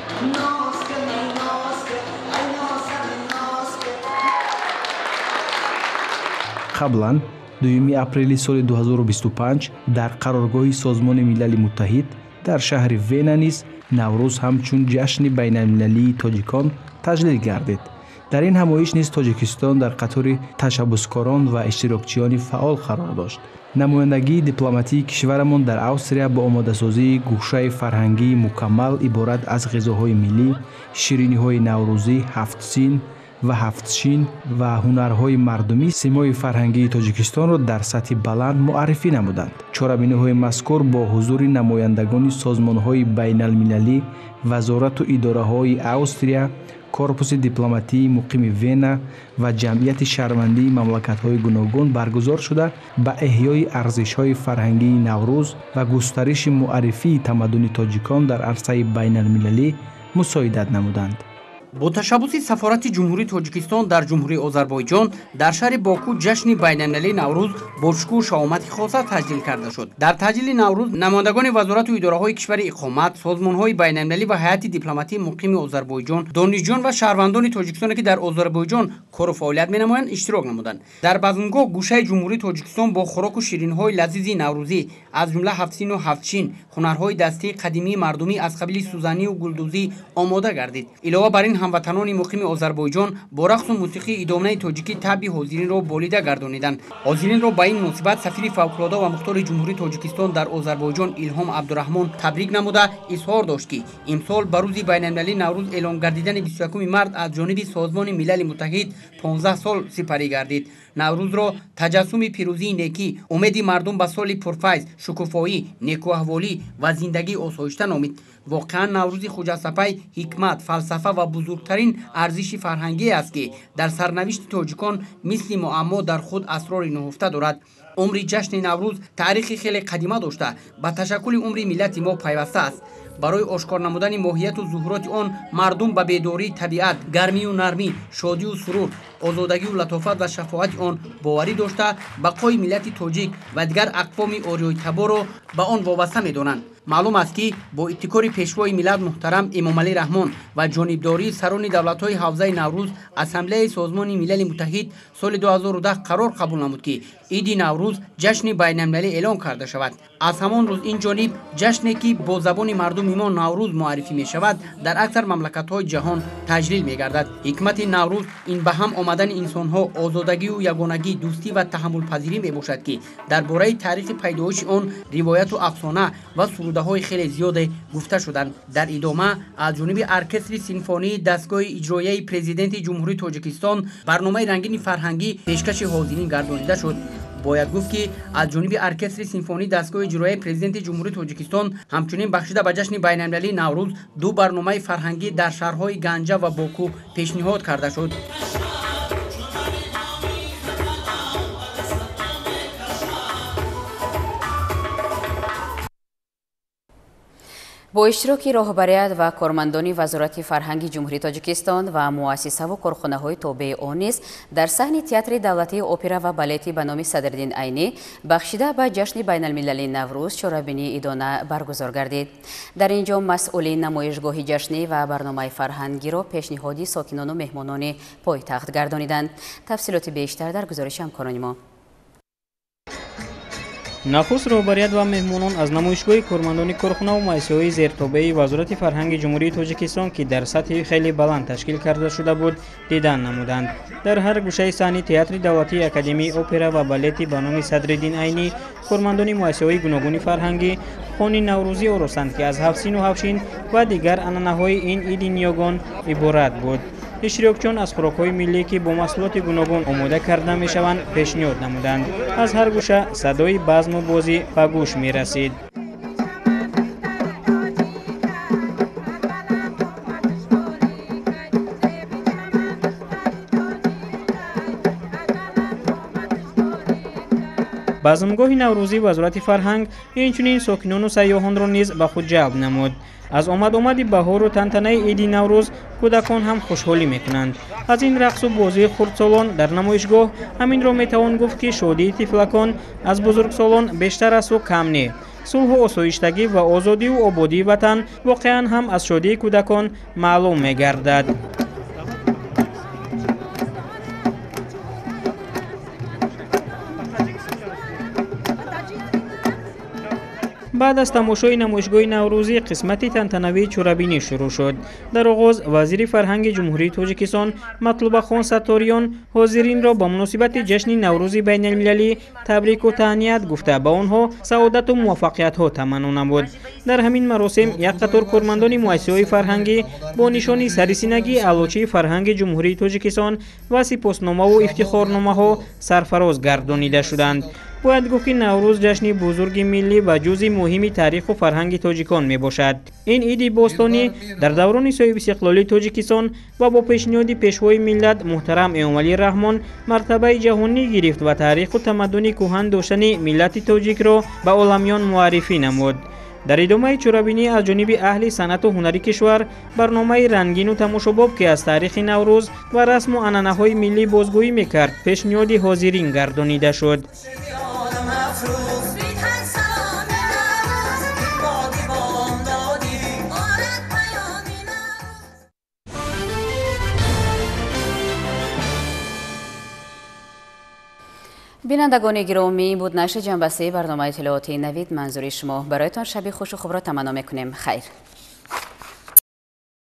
Қаблан 2 апрели соли 2025 дар қароргоҳи Созмони Милали Муттаҳид дар шаҳри Вена низ Наврӯз ҳамчун ҷашни байналмилалии тоҷикон таҷлил гардид. Дар ин ҳамоиш низ Тоҷикистон дар қатори ташаббускорон ва иштирокчиёни фаъол қарор дошт. Намояндагии дипломатии кишварамон дар Австрия бо омодасозии гӯшаи фарҳангии мукаммал иборат аз ғизоҳои миллӣ, шириниҳои наврӯзӣ, ҳафтсин ва ҳафтшин ва ҳунарҳои мардумӣ симои фарҳангии Тоҷикистонро дар сатҳи баланд муаррифӣ намуданд. Чорабиниҳои мазкур бо ҳузури намояндагони созмонҳои байналмилалӣ, вазорату идораҳои Австрия, корпуси дипломатии муқими Вена ва ҷамъияти шаҳрвандии мамлакатҳои гуногун баргузор шуда, ба эҳёи арзишҳои фарҳангии Наврӯз ва густариши муаррифии тамаддуни тоҷикон дар арсаи байналмилалӣ мусоидат намуданд. Бо ташаббуси сафорати Ҷумҳурии Тоҷикистон дар Ҷумҳурии Озарбойҷон дар шаҳри Боку ҷашни байналмилалии Наврӯз бо шукӯҳу шаҳомати хоса таҷлил карда шуд. Дар таҷлили Наврӯз намояндагони вазорату идораҳои кишвари иқомат, созмонҳои байналмилалӣ ва ҳайати дипломатии муқими Озарбойҷон, донишҷӯён ва шаҳрвандони тоҷикистоне, ки дар Озарбойҷон кору фаъолият менамоянд, иштирок намуданд. Дар базмгоҳ гӯшаи Ҷумҳурии Тоҷикистон бо хӯроку ширинҳои лазизи наврӯзӣ, аз ҷумла ҳафтсину ҳафтшин, ҳунарҳои дастии қадимии мардумӣ аз қабили сӯзаниву гулдӯзӣ омода гардид. Илова бар ин, ҳамватанони муқими Озарбойҷон бо рақсу мусиқии идонаи тоҷикӣ табъи ҳозиринро болида гардониданд. Ҳозиринро ба ин муносибат сафири фавқулода ва мухтори Ҷумҳурии Тоҷикистон дар Озарбойҷон Илҳом Абдураҳмон табрик намуда изҳор дошт, ки имсол ба рӯзи байналмилалии Наврӯз эълон гардидани 21 март аз ҷониби Созмони Милали Муттаҳид 15 сол сипарӣ гардид. Наврӯзро таҷассуми пирӯзии некӣ, умеди мардум ба соли пурфайз, шукуфоӣ, некуаҳволӣ ва зиндагии осоишта номид. Воқеан, Наврӯзи хуҷастапай ҳикмат, фалсафа ва бузургтарин арзиши фарҳангие аст, ки дар сарнавишти тоҷикон мисли муаммо дар худ асрори нуҳуфта дорад. Умри ҷашни Наврӯз таърихи хеле қадима дошта, ба ташаккули умри миллати мо пайваста аст. Барои ошкор намудани моҳияту зуҳуроти он мардум ба бедории табиат, гармию нармӣ, шодию сурур, озодагию латофат ва шафоати он боварӣ дошта, бақои миллати тоҷик ва дигар ақвоми ориёитаборро ба он вобаста медонанд. Маълум аст, ки бо ибтикори пешвои миллат муҳтарам Эмомалӣ Раҳмон ва ҷонибдории сарони давлатҳои ҳавзаи Наврӯз, Ассамблеяи Созмони Милали Муттаҳид соли 2010 қарор қабул намуд, ки иди Наврӯз ҷашни байналмилалӣ эълон карда шавад. Аз ҳамон рӯз ин ҷониб ҷашне, ки бо забони мардуми мо Наврӯз муаррифӣ мешавад, дар аксар мамлакатҳои ҷаҳон таҷлил мегардад. Ҳикмати Наврӯз ин ба ҳам омадани инсонҳо, озодагию ягонагӣ, дӯстӣ ва таҳаммулпазирӣ мебошад, ки дар бораи таърихи пайдоиши он ривояту афсона ва сурудаҳои хеле зиёде гуфта шуданд. Дар идома аз ҷониби оркестри симфонии дастгоҳи иҷроияи президенти Ҷумҳурии Тоҷикистон барномаи рангини фарҳангӣ пешкаши ҳозирин гардонида шуд. Бояд гуфт, ки аз ҷониби оркестри симфонии дастгоҳи иҷроияи президенти Ҷумҳурии Тоҷикистон ҳамчунин бахшида ба ҷашни байналмилалии Наврӯз ду барномаи фарҳангӣ дар шаҳрҳои Ганҷа ва Боку пешниҳод карда шуд. Бо иштироки роҳбарият ва кормандони Вазорати фарҳанги Ҷумҳурии Тоҷикистон ва муассисаву корхонаҳои тобеи он низ дар саҳни Театри давлатии опера ва балети ба номи Садриддин Айнӣ бахшида ба ҷашни байналмилалии Наврӯз чорабинии идона баргузор гардид. Дар ин ҷо масъулин намоишгоҳи ҷашнӣ ва барномаи фарҳангиро пешниҳоди сокинону меҳмонони пойтахт гардониданд. Тафсилоти бештар дар гузориши ҳамкорони мо. Нахуст роҳбарият ва меҳмонон аз намоишгоҳи кормандони корхонаву муассисаҳои зертобеи Вазорати фарҳанги Ҷумҳурии Тоҷикистон, ки дар сатҳи хеле баланд ташкил карда шуда буд, дидан намуданд. Дар ҳар гӯшаи саҳни Театри давлатии академияи опера ва балети ба номи Садриддин Айнӣ кормандони муассисаҳои гуногуни фарҳангӣ хони наврӯзӣ оростанд, ки аз ҳафтсину ҳафтшин ва дигар анъанаҳои ин иди ниёгон иборат буд. Иштирокчиён аз хӯрокҳои миллӣ, ки бо маҳсулоти гуногун омода карда мешаванд, пешниҳод намуданд. Аз ҳар гӯша садои базму бозӣ ба гӯш мерасид. Базмгоҳи наврӯзӣ Вазорати фарҳанг инчунин сокинону сайёҳонро низ ба худ ҷалб намуд. Аз омад-омади баҳору тантанаи иди Наврӯз кӯдакон ҳам хушҳолӣ мекунанд. Аз ин рақсу бозии хурдсолон дар намоишгоҳ ҳаминро метавон гуфт, ки шодии тифлакон аз бузургсолон бештар асту кам не. Сулҳу осоиштагӣ ва озодиву ободии ватан воқеан ҳам аз шодии кӯдакон маълум мегардад. Баъд аз тамошои намоишгоҳи наврӯзӣ қисмати тантанавии чорабинӣ шурӯъ шуд. Дар оғоз вазири фарҳанги Ҷумҳурии Тоҷикистон Матлубахон Сатториён ҳозиринро ба муносибати ҷашни Наврӯзи байналмилалӣ табрику таҳният гуфта, ба онҳо саодату муваффақиятҳо таманно намуд. Дар ҳамин маросим як қатор кормандони муассисаҳои фарҳангӣ бо нишони сарисинагии Аълочии фарҳанги Ҷумҳурии Тоҷикистон ва сипосномаву ифтихорномаҳо сарфароз гардонида шуданд. Бояд гуфт, ки Наврӯз ҷашни бузурги миллӣ ва ҷузъи муҳими таъриху фарҳанги тоҷикон мебошад. Ин иди бостонӣ дар даврони соҳибистиқлолии Тоҷикистон ва бо пешниҳоди пешвои миллат муҳтарам Эмомалӣ Раҳмон мартабаи ҷаҳонӣ гирифт ва таъриху тамаддуни кӯҳан доштани миллати тоҷикро ба оламиён муаррифӣ намуд. Дар идомаи чорабинӣ аз ҷониби аҳли санъату ҳунари кишвар барномаи рангину тамошобоб, ки аз таърихи Наврӯз ва расму анъанаҳои миллӣ бозгӯӣ мекард, пешниҳоди ҳозирин гардонида шуд. Бинандагони гиромӣ, буд нашри ҷанбастаи барномаи иттилоотии Навид. Манзури шумо. Бароятон шаби хушу хубро таманно мекунем. Хайр.